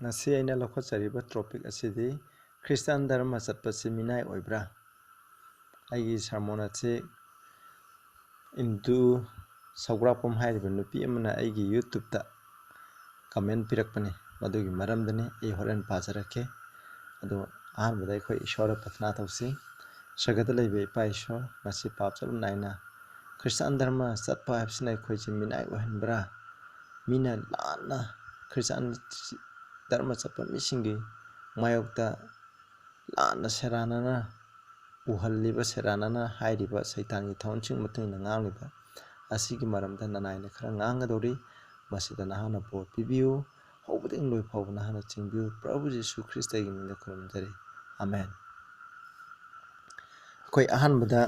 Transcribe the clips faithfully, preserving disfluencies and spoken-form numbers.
ꯉꯁꯤ ꯑꯩꯅ ꯂꯧꯈꯠꯆꯔꯤꯕ topic ꯑꯁꯤꯗꯤ ꯈ꯭ꯔꯤꯁꯇꯥꯟ ꯙꯔꯃ ꯆꯠꯄꯁꯤ ꯃꯤꯅꯥꯏ ꯑꯣꯏꯕ꯭ꯔꯥ? ꯑꯩꯒꯤ sermon ꯑꯁꯤ ꯏꯟꯗꯨ ꯁꯧꯒ꯭ꯔꯥꯛꯄꯝ ꯍꯥꯏꯔꯤꯕ ꯅꯨꯄꯤ ꯑꯃꯅ ꯑꯩꯒꯤ YouTube-ꯇ comment ꯄꯤꯔꯛꯄꯅꯤ꯫ ꯃꯗꯨꯒꯤ ꯃꯔꯝꯗꯅꯤ ꯑꯩ ꯍꯣꯔꯦꯟ ꯄꯥꯖꯔꯛꯀꯦ꯫ ꯑꯗꯣ ꯑꯍꯥꯟꯕꯗ ꯑꯩꯈꯣꯏ ꯏꯁꯣꯔꯗ ꯄ꯭ꯔꯊꯅꯥ ꯇꯧꯁꯤ꯫ ꯁ꯭ꯋꯔꯒꯗ ꯂꯩꯕ ꯏꯄꯥ ꯏꯁꯣꯔ, ꯉꯁꯤ ꯄꯥꯞ ꯆꯠꯂꯝ ꯅꯥꯏꯅ ꯈ꯭ꯔꯤꯁꯇꯥꯟ ꯙꯔꯃ ꯆꯠꯄ ꯍꯥꯏꯕꯁꯤꯅ ꯑꯩꯈꯣꯏꯁꯦ ꯃꯤꯅꯥꯏ ꯑꯣꯏꯍꯟꯕ꯭ꯔꯥ? ꯃꯤꯅ ꯂꯥꯟꯅ ꯈ꯭ꯔꯤꯁꯇꯥꯟ ꯙꯔꯃ ꯆꯠꯄ ꯃꯤꯁꯤꯡꯒꯤ ꯃꯥꯌꯣꯛꯇ ꯂꯥꯟꯅ ꯁꯦꯔꯥꯟꯅꯅ ꯎꯍꯜꯂꯤꯕ, ꯁꯦꯔꯥꯟꯅꯅ ꯍꯥꯏꯔꯤꯕ ꯁꯩꯇꯥꯟꯒꯤ ꯊꯧꯔꯝꯁꯤꯡ ꯃꯇꯨꯡ ꯏꯟꯅ ꯉꯥꯡꯂꯤꯕ ꯑꯁꯤꯒꯤ ꯃꯔꯝꯗ ꯅꯅꯥꯏꯅ ꯈꯔ ꯉꯥꯡꯒꯗꯧꯔꯤ꯫ ꯃꯁꯤꯗ ꯅꯍꯥꯛꯅ ꯕꯣꯔ ꯄꯤꯕꯤꯌꯨ꯫ ꯍꯧꯕꯗꯒꯤ ꯂꯣꯏ ꯐꯥꯎꯕ ꯅꯍꯥꯛꯅ ꯆꯤꯡꯕꯤꯌꯨ꯫ ꯄ꯭ꯔꯚꯨ ꯖꯤꯁꯨ ꯈ꯭ꯔꯤꯁꯇꯒꯤ ꯃꯤꯡꯗ ꯈꯨꯔꯨꯝꯖꯔꯤ꯫ ꯑꯃꯦꯟ꯫ ꯑꯩꯈꯣꯏ ꯑꯍꯥꯟꯕꯗ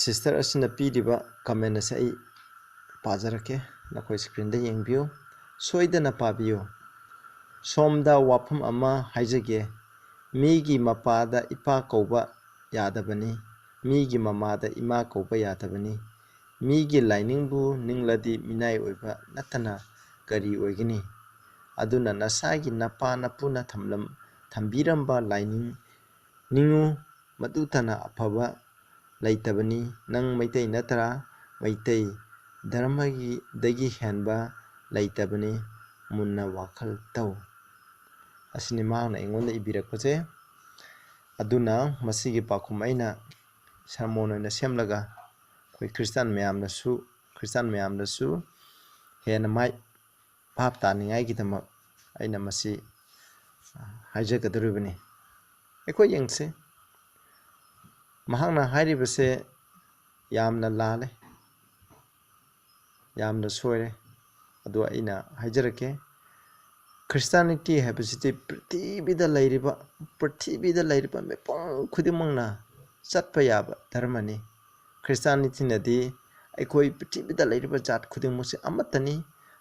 sister ꯑꯁꯤꯅ ꯄꯤꯔꯤꯕ comment ꯑꯁꯤ ꯑꯩ ꯄꯥꯖꯔꯛꯀꯦ꯫ ꯅꯈꯣꯏ screen-ꯗ ꯌꯦꯡꯕꯤꯌꯨ꯫ ꯁꯣꯏꯗꯅ ꯄꯥꯕꯤꯌꯨ꯫ ꯁꯣꯝꯗ ꯋꯥꯐꯝ ꯑꯃ ꯍꯥꯏꯖꯒꯦ꯫ ꯃꯤꯒꯤ ꯃꯄꯥꯗ ꯏꯄꯥ ꯀꯧꯕ ꯌꯥꯗꯕꯅꯤ꯫ ꯃꯤꯒꯤ ꯃꯃꯥꯗ ꯏꯃꯥ ꯀꯧꯕ ꯌꯥꯗꯕꯅꯤ꯫ ꯃꯤꯒꯤ ꯂꯥꯏꯅꯤꯡꯕꯨ ꯅꯤꯡꯂꯗꯤ ꯃꯤꯅꯥꯏ ꯑꯣꯏꯕ ꯅꯠꯇꯅ ꯀꯔꯤ ꯑꯣꯏꯒꯅꯤ? ꯑꯗꯨꯅ ꯅꯁꯥꯒꯤ ꯅꯄꯥ ꯅꯄꯨꯅ ꯊꯝꯂꯝ-, ꯊꯝꯕꯤꯔꯝꯕ ꯂꯥꯏꯅꯤꯡ ꯅꯤꯡꯉꯨ, ꯃꯗꯨꯇꯅ ꯑꯐꯕ ꯂꯩꯇꯕꯅꯤ꯫ ꯅꯪ ꯃꯩꯇꯩ ꯅꯠꯇ꯭ꯔꯥ? ꯃꯩꯇꯩ ꯙꯔꯃꯒꯤꯗꯒꯤ ꯍꯦꯟꯕ ꯂꯩꯇꯕꯅꯤ꯫ ꯃꯨꯟꯅ ꯋꯥꯈꯜ ꯇꯧ꯫ ꯑꯁꯤꯅꯤ ꯃꯍꯥꯛꯅ ꯑꯩꯉꯣꯟꯗ ꯏꯕꯤꯔꯛꯄꯁꯦ꯫ ꯑꯗꯨꯅ ꯃꯁꯤꯒꯤ ꯄꯥꯎꯈꯨꯝ ꯑꯩꯅ sermon ꯑꯣꯏꯅ ꯁꯦꯝꯂꯒ ꯑꯩꯈꯣꯏ ꯈ꯭ꯔꯤꯁꯇꯥꯟ ꯃꯌꯥꯝꯗꯁꯨ, ꯈ꯭ꯔꯤꯁꯇꯥꯟ ꯃꯌꯥꯝꯗꯁꯨ ꯍꯦꯟꯅ ꯃꯥꯏ ꯚꯥꯞ ꯇꯥꯅꯤꯡꯉꯥꯏꯒꯤꯗꯃꯛ ꯑꯩꯅ ꯃꯁꯤ ꯍꯥꯏꯖꯒꯗꯧꯔꯤꯕꯅꯤ꯫ ꯑꯩꯈꯣꯏ ꯌꯦꯡꯁꯤ, ꯃꯍꯥꯛꯅ ꯍꯥꯏꯔꯤꯕꯁꯦ ꯌꯥꯝꯅ ꯂꯥꯜꯂꯦ, ꯌꯥꯝꯅ ꯁꯣꯏꯔꯦ꯫ ꯑꯗꯣ ꯑꯩꯅ ꯍꯥꯏꯖꯔꯛꯀꯦ, Christianity ꯍꯥꯏꯕꯁꯤꯗꯤ ꯄ꯭ꯔꯤꯊꯤꯕꯤꯗ ꯂꯩꯔꯤꯕ, ꯄ꯭ꯔꯤꯊꯤꯕꯤꯗ ꯂꯩꯔꯤꯕ ꯃꯤꯄꯨꯝ ꯈꯨꯗꯤꯡꯃꯛꯅ ꯆꯠꯄ ꯌꯥꯕ ꯙꯔꯃꯅꯤ꯫ Christianityꯅꯗꯤ ꯑꯩꯈꯣꯏ ꯄ꯭ꯔꯤꯊꯤꯕꯤꯗ ꯂꯩꯔꯤꯕ ꯖꯥꯠ ꯈꯨꯗꯤꯡꯃꯛꯁꯦ ꯑꯃꯠꯇꯅꯤ꯫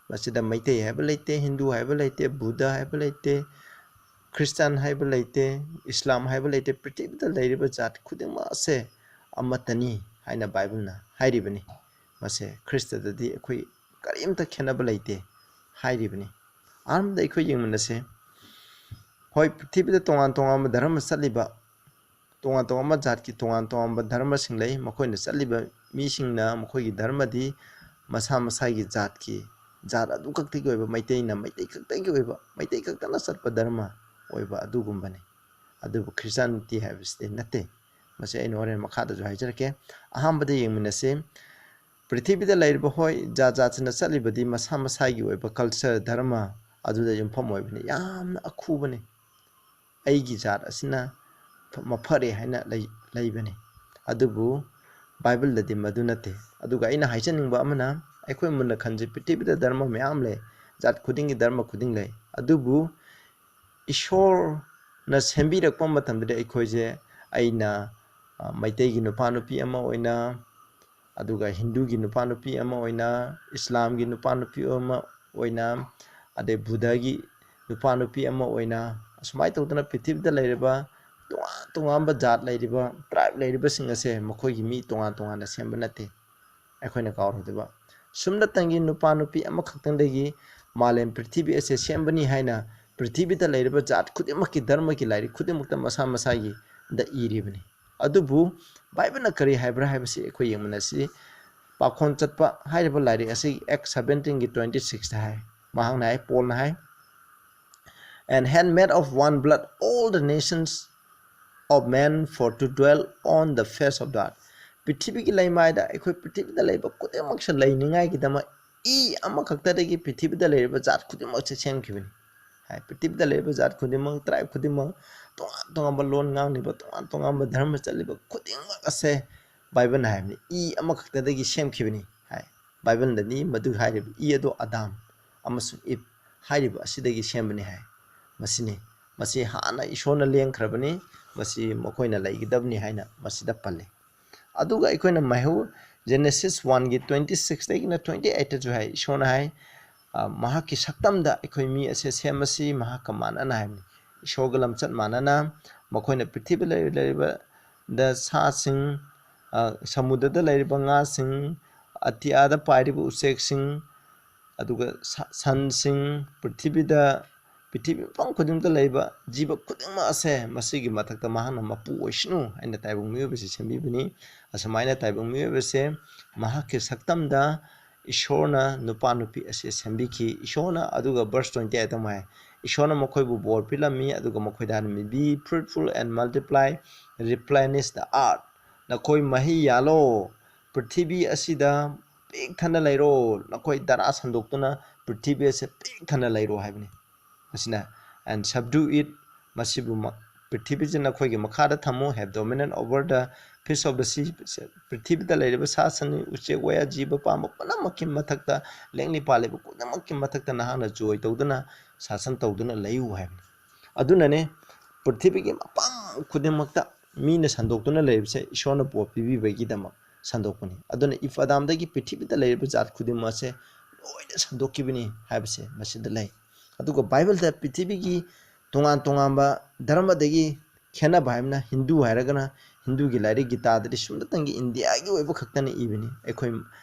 ꯃꯁꯤꯗ ꯃꯩꯇꯩ ꯍꯥꯏꯕ ꯂꯩꯇꯦ, ꯍꯤꯟꯗꯨ ꯍꯥꯏꯕ ꯂꯩꯇꯦ, ꯕꯨꯙ ꯍꯥꯏꯕ ꯂꯩꯇꯦ, ꯈ꯭ꯔꯤꯁꯇꯥꯟ ꯍꯥꯏꯕ ꯂꯩꯇꯦ, ꯏꯁꯂꯥꯝ ꯍꯥꯏꯕ ꯂꯩꯇꯦ꯫ ꯄ꯭ꯔꯤꯊꯤꯕꯤꯗ ꯂꯩꯔꯤꯕ ꯖꯥꯠ ꯈꯨꯗꯤꯡꯃꯛ ꯑꯁꯦ ꯑꯃꯠꯇꯅꯤ ꯍꯥꯏꯅ ꯕꯥꯏꯕꯜꯅ ꯍꯥꯏꯔꯤꯕꯅꯤ꯫ ꯃꯁꯦ ꯈ꯭ꯔꯤꯁꯇꯗꯗꯤ ꯑꯩꯈꯣꯏ ꯀꯔꯤꯝꯇ ꯈꯦꯠꯅꯕ ꯂꯩꯇꯦ ꯍꯥꯏꯔꯤꯕꯅꯤ꯫ ꯑꯍꯥꯟꯕꯗ ꯑꯩꯈꯣꯏ ꯌꯦꯡꯃꯤꯟꯅꯁꯦ꯫ ꯍꯣꯏ, ꯄ꯭ꯔꯤꯊꯤꯕꯤꯗ ꯇꯣꯉꯥꯟ ꯇꯣꯉꯥꯟꯕ ꯙꯔꯃ ꯆꯠꯂꯤꯕ, ꯇꯣꯉꯥꯟ ꯇꯣꯉꯥꯟꯕ ꯖꯥꯠꯀꯤ ꯇꯣꯉꯥꯟ ꯇꯣꯉꯥꯟꯕ ꯙꯔꯃꯁꯤꯡ ꯂꯩ꯫ ꯃꯈꯣꯏꯅ ꯆꯠꯂꯤꯕ ꯃꯤꯁꯤꯡꯅ ꯃꯈꯣꯏꯒꯤ ꯙꯔꯃꯗꯤ ꯃꯁꯥ ꯃꯁꯥꯒꯤ ꯖꯥꯠꯀꯤ, ꯖꯥꯠ ꯑꯗꯨ ꯈꯛꯇꯒꯤ ꯑꯣꯏꯕ, ꯃꯩꯇꯩꯅ ꯃꯩꯇꯩ ꯈꯛꯇꯒꯤ ꯑꯣꯏꯕ, ꯃꯩꯇꯩ ꯈꯛꯇꯅ ꯆꯠꯄ ꯙꯔꯃ ꯑꯣꯏꯕ ꯑꯗꯨꯒꯨꯝꯕꯅꯤ꯫ ꯑꯗꯨꯕꯨ ꯈ꯭ꯔꯤꯁꯇꯥꯟꯅꯤꯇꯤ ꯍꯥꯏꯕꯁꯤꯗꯤ ꯅꯠꯇꯦ꯫ ꯃꯁꯤ ꯑꯩꯅ ꯍꯣꯔꯦꯟ ꯃꯈꯥꯗꯁꯨ ꯍꯥꯏꯖꯔꯛꯀꯦ꯫ ꯑꯍꯥꯟꯕꯗ ꯌꯦꯡꯃꯤꯟꯅꯁꯤ꯫ ꯄ꯭ꯔꯤꯊꯤꯕꯤꯗ ꯂꯩꯔꯤꯕ, ꯍꯣꯏ, ꯖꯥꯠ ꯖꯥꯠꯁꯤꯅ ꯆꯠꯂꯤꯕꯗꯤ ꯃꯁꯥ ꯃꯁꯥꯒꯤ ꯑꯣꯏꯕ culture, ꯙꯔꯃ ꯑꯗꯨꯗ ꯌꯨꯝꯐꯝ ꯑꯣꯏꯕꯅꯤ꯫ ꯌꯥꯝꯅ ꯑꯈꯨꯕꯅꯤ꯫ ꯑꯩꯒꯤ ꯖꯥꯠ ꯑꯁꯤꯅ ꯃꯐꯔꯦ ꯍꯥꯏꯅ ꯂꯩ-, ꯂꯩꯕꯅꯤ꯫ ꯑꯗꯨꯕꯨ ꯕꯥꯏꯕꯜꯗꯗꯤ ꯃꯗꯨ ꯅꯠꯇꯦ꯫ ꯑꯗꯨꯒ ꯑꯩꯅ ꯍꯥꯏꯖꯅꯤꯡꯕ ꯑꯃꯅ, ꯑꯩꯈꯣꯏ ꯃꯨꯟꯅ ꯈꯟꯖꯩ, ꯄ꯭ꯔꯤꯊꯤꯕꯤꯗ ꯙꯔꯃ ꯃꯌꯥꯝ ꯂꯩ, ꯖꯥꯠ ꯈꯨꯗꯤꯡꯒꯤ ꯙꯔꯃ ꯈꯨꯗꯤꯡ ꯂꯩ꯫ ꯑꯗꯨꯕꯨ ꯏꯁꯣꯔꯅ ꯁꯦꯝꯕꯤꯔꯛꯄ ꯃꯇꯝꯗꯗꯤ ꯑꯩꯈꯣꯏꯁꯦ, ꯑꯩꯅ, ꯑ, ꯃꯩꯇꯩꯒꯤ ꯅꯨꯄꯥ ꯅꯨꯄꯤ ꯑꯃ ꯑꯣꯏꯅ, ꯑꯗꯨꯒ ꯍꯤꯟꯗꯨꯒꯤ ꯅꯨꯄꯥ ꯅꯨꯄꯤ ꯑꯃ ꯑꯣꯏꯅ, ꯏꯁꯂꯥꯝꯒꯤ ꯅꯨꯄꯥ ꯅꯨꯄꯤ ꯑꯃ ꯑꯣꯏꯅ, ꯑꯗꯩ ꯕꯨꯙꯒꯤ ꯅꯨꯄꯥ ꯅꯨꯄꯤ ꯑꯃ ꯑꯣꯏꯅ, ꯑꯁꯨꯃꯥꯏꯅ ꯇꯧꯗꯅ ꯄ꯭ꯔꯤꯊꯤꯕꯤꯗ ꯂꯩꯔꯤꯕ ꯇꯣꯉꯥꯟ ꯇꯣꯉꯥꯟꯕ ꯖꯥꯠ ꯂꯩꯔꯤꯕ, tribe ꯂꯩꯔꯤꯕꯁꯤꯡ ꯑꯁꯦ ꯃꯈꯣꯏꯒꯤ ꯃꯤ ꯇꯣꯉꯥꯟ ꯇꯣꯉꯥꯟꯅ ꯁꯦꯝꯕ ꯅꯠꯇꯦ꯫ ꯑꯩꯈꯣꯏꯅ ꯀꯥꯎꯔꯣꯏꯗꯕ꯫ ꯁꯨꯝꯅꯇꯪꯒꯤ ꯅꯨꯄꯥ ꯅꯨꯄꯤ ꯑꯃꯈꯛꯇꯪꯗꯒꯤ ꯃꯥꯂꯦꯝ ꯄ꯭ꯔꯤꯊꯤꯕꯤ ꯑꯁꯦ ꯁꯦꯝꯕꯅꯤ ꯍꯥꯏꯅ ꯄ꯭ꯔꯤꯊꯤꯕꯤꯗ ꯂꯩꯔꯤꯕ ꯖꯥꯠ ꯈꯨꯗꯤꯡꯃꯛꯀꯤ, ꯙꯔꯃꯒꯤ ꯂꯥꯏꯔꯤꯛ ꯈꯨꯗꯤꯡꯃꯛꯇ ꯃꯁꯥ ꯃꯁꯥꯒꯤꯗ ꯏꯔꯤꯕꯅꯤ꯫ ꯑꯗꯨꯕꯨ ꯕꯥꯏꯕꯜꯅ ꯀꯔꯤ ꯍꯥꯏꯕ꯭ꯔꯥ ꯍꯥꯏꯕꯁꯤ ꯑꯩꯈꯣꯏ ꯌꯦꯡꯃꯤꯟꯅꯁꯤ꯫ ꯄꯥꯈꯣꯟ ꯆꯠꯄ ꯍꯥꯏꯔꯤꯕ ꯂꯥꯏꯔꯤꯛ ꯑꯁꯤ Acts seventeen ꯒꯤ twenty six ꯇ ꯍꯥꯏ꯫ ꯃꯍꯥꯛꯅ ꯍꯥꯏ, ꯄꯣꯜꯅ ꯍꯥꯏ, "And had made of one blood all the nations of men for to dwell on the face of the earth." ꯄ꯭ꯔꯤꯊꯤꯕꯤꯒꯤ ꯂꯩꯃꯥꯏꯗ, ꯑꯩꯈꯣꯏ ꯄ꯭ꯔꯤꯊꯤꯕꯤꯗ ꯂꯩꯕ ꯈꯨꯗꯤꯡꯃꯛꯁꯦ ꯂꯩꯅꯤꯡꯉꯥꯏꯒꯤꯗꯃꯛ ꯏ ꯑꯃꯈꯛꯇꯗꯒꯤ ꯄ꯭ꯔꯤꯊꯤꯕꯤꯗ ꯂꯩꯔꯤꯕ ꯖꯥꯠ ꯈꯨꯗꯤꯡꯃꯛꯁꯦ ꯁꯦꯝꯈꯤꯕꯅꯤ ꯍꯥꯏ꯫ ꯄ꯭ꯔꯤꯊꯤꯕꯤꯗ ꯂꯩꯔꯤꯕ ꯖꯥꯠ ꯈꯨꯗꯤꯡꯃꯛ, tribe ꯈꯨꯗꯤꯡꯃꯛ, ꯇꯣꯉꯥꯟ ꯇꯣꯉꯥꯟꯕ ꯂꯣꯟ ꯉꯥꯡꯂꯤꯕ, ꯇꯣꯉꯥꯟ ꯇꯣꯉꯥꯟꯕ ꯙꯔꯃ ꯆꯠꯂꯤꯕ ꯈꯨꯗꯤꯡꯃꯛ ꯑꯁꯦ ꯕꯥꯏꯕꯜꯅ ꯍꯥꯏꯕꯅꯤ, ꯏ ꯑꯃꯈꯛꯇꯗꯒꯤ ꯁꯦꯝꯈꯤꯕꯅꯤ ꯍꯥꯏ꯫ ꯕꯥꯏꯕꯜꯗꯗꯤ ꯃꯗꯨ ꯍꯥꯏꯔꯤꯕ ꯏ ꯑꯗꯣ ꯑꯗꯥꯝ ꯑꯃꯁꯨꯡ ꯏꯞ ꯍꯥꯏꯔꯤꯕ ꯑꯁꯤꯗꯒꯤ ꯁꯦꯝꯕꯅꯤ ꯍꯥꯏ꯫ ꯃꯁꯤꯅꯤ, ꯃꯁꯤ ꯍꯥꯟꯅ ꯏꯁꯣꯔꯅ ꯂꯦꯡꯈ꯭ꯔꯕꯅꯤ, ꯃꯁꯤ ꯃꯈꯣꯏꯅ ꯂꯩꯒꯗꯕꯅꯤ ꯍꯥꯏꯅ ꯃꯁꯤꯗ ꯄꯜꯂꯤ꯫ ꯑꯗꯨꯒ ꯑꯩꯈꯣꯏꯅ ꯃꯍꯦꯎ Genesis one ꯒꯤ twenty six ꯇꯒꯤꯅ twenty eight ꯇꯁꯨ ꯍꯥꯏ, ꯏꯁꯣꯔꯅ ꯍꯥꯏ, ꯑ, ꯃꯍꯥꯛꯀꯤ ꯁꯛꯇꯝꯗ ꯑꯩꯈꯣꯏ ꯃꯤ ꯑꯁꯦ ꯁꯦꯝꯃꯁꯤ, ꯃꯍꯥꯛꯀ ꯃꯥꯟꯅꯅ ꯍꯥꯏꯕꯅꯤ꯫ ꯏꯁꯣꯔꯒ ꯂꯝꯆꯠ ꯃꯥꯟꯅꯅ, ꯃꯈꯣꯏꯅ ꯄ꯭ꯔꯤꯊꯤꯕꯤꯗ ꯂꯩ-, ꯂꯩꯔꯤꯕꯗ ꯁꯥꯁꯤꯡ, ꯑ, ꯁꯃꯨꯗ꯭ꯔꯗ ꯂꯩꯔꯤꯕ ꯉꯥꯁꯤꯡ, ꯑꯇꯤꯌꯥꯗ ꯄꯥꯏꯔꯤꯕ ꯎꯆꯦꯛꯁꯤꯡ, ꯑꯗꯨꯒ ꯁꯟꯁꯤꯡ, ꯄ꯭ꯔꯤꯊꯤꯕꯤꯗ, ꯄ꯭ꯔꯤꯊꯤꯕꯤ ꯃꯐꯝ ꯈꯨꯗꯤꯡꯃꯛꯇ ꯂꯩꯕ ꯖꯤꯕ ꯈꯨꯗꯤꯡꯃꯛ ꯑꯁꯦ ꯃꯁꯤꯒꯤ ꯃꯊꯛꯇ ꯃꯍꯥꯛꯅ ꯃꯄꯨ ꯑꯣꯏꯁꯅꯨ ꯍꯥꯏꯅ ꯇꯥꯏꯕꯪ ꯃꯤꯑꯣꯏꯕꯁꯤ ꯁꯦꯝꯕꯤꯕꯅꯤ꯫ ꯑꯁꯨꯃꯥꯏꯅ ꯇꯥꯏꯕꯪ ꯃꯤꯑꯣꯏꯕꯁꯦ ꯃꯍꯥꯛꯀꯤ ꯁꯛꯇꯝꯗ ꯏꯁꯣꯔꯅ ꯅꯨꯄꯥ ꯅꯨꯄꯤ ꯑꯁꯤ ꯁꯦꯝꯕꯤꯈꯤ꯫ ꯏꯁꯣꯔꯅ, ꯑꯗꯨꯒ verse twenty eight ꯑꯃ ꯍꯥꯏ, ꯏꯁꯣꯔꯅ ꯃꯈꯣꯏꯕꯨ ꯕꯣꯔ ꯄꯤꯔꯝꯃꯤ, ꯑꯗꯨꯒ ꯃꯈꯣꯏꯗ ꯍꯥꯏꯔꯝꯃꯤ, "Be fruitful and multiply, replenish the earth." ꯅꯈꯣꯏ ꯃꯍꯩ ꯌꯥꯜꯂꯣ, ꯄ꯭ꯔꯤꯊꯤꯕꯤ ꯑꯁꯤꯗ ꯄꯤꯛ ꯊꯟꯅ ꯂꯩꯔꯣ, ꯅꯈꯣꯏ ꯙꯔꯥ ꯁꯟꯗꯣꯛꯇꯨꯅ ꯄ꯭ꯔꯤꯊꯤꯕꯤ ꯑꯁꯤ ꯄꯤꯛ ꯊꯟꯅ ꯂꯩꯔꯣ ꯍꯥꯏꯕꯅꯤ꯫ ꯃꯁꯤꯅ, "And subdue it," ꯃꯁꯤꯕꯨ ꯃ-, ꯄ꯭ꯔꯤꯊꯤꯕꯤꯁꯤ ꯅꯈꯣꯏꯒꯤ ꯃꯈꯥꯗ ꯊꯝꯃꯨ, "Have dominion over the fish of the sea," ꯄ꯭ꯔꯤꯊꯤꯕꯤꯗ ꯂꯩꯔꯤꯕ ꯁꯥ ꯁꯟ, ꯎꯆꯦꯛ ꯋꯥꯌꯥ, ꯖꯤꯕ ꯄꯥꯟꯕ ꯄꯨꯝꯅꯃꯛꯀꯤ ꯃꯊꯛꯇ, ꯂꯦꯡꯂꯤ ꯄꯥꯜꯂꯤꯕ ꯄꯨꯝꯅꯃꯛꯀꯤ ꯃꯊꯛꯇ ꯅꯍꯥꯛꯅ ꯖꯣꯏ ꯇꯧꯗꯨꯅ ꯁꯥꯁꯟ ꯇꯧꯗꯨꯅ ꯂꯩꯌꯨ ꯍꯥꯏꯕꯅꯤ꯫ ꯑꯗꯨꯅꯅꯦ ꯄ꯭ꯔꯤꯊꯤꯕꯤꯒꯤ ꯃꯐꯝ ꯈꯨꯗꯤꯡꯃꯛꯇ ꯃꯤꯅ ꯁꯟꯗꯣꯛꯇꯨꯅ ꯂꯩꯔꯤꯕꯁꯦ ꯏꯁꯣꯔꯅ ꯄꯣꯠ ꯄꯤꯕꯤꯕꯒꯤꯗꯃꯛ ꯁꯟꯗꯣꯛꯄꯅꯤ꯫ ꯑꯗꯨꯅ ꯏꯐ ꯑꯗꯥꯝꯗꯒꯤ ꯄ꯭ꯔꯤꯊꯤꯕꯤꯗ ꯂꯩꯔꯤꯕ ꯖꯥꯠ ꯈꯨꯗꯤꯡꯃꯛ ꯑꯁꯦ ꯂꯣꯏꯅ ꯁꯟꯗꯣꯛꯈꯤꯕꯅꯤ ꯍꯥꯏꯕꯁꯦ ꯃꯁꯤꯗ ꯂꯩ꯫ ꯑꯗꯨꯒ ꯕꯥꯏꯕꯜꯗ ꯄ꯭ꯔꯤꯊꯤꯕꯤꯒꯤ ꯇꯣꯉꯥꯟ ꯇꯣꯉꯥꯟꯕ ꯙꯔꯃꯗꯒꯤ ꯈꯦꯠꯅꯕ ꯍꯥꯏꯕꯅ ꯍꯤꯟꯗꯨ ꯍꯥꯏꯔꯒꯅ ꯍꯤꯟꯗꯨꯒꯤ ꯂꯥꯏꯔꯤꯛ ꯒꯤꯇꯥꯗꯗꯤ ꯁꯨꯞꯅꯇꯪꯒꯤ ꯏꯟꯗꯤꯌꯥꯒꯤ ꯑꯣꯏꯕ ꯈꯛꯇꯅ ꯏꯕꯅꯤ꯫ ꯑꯩꯈꯣꯏ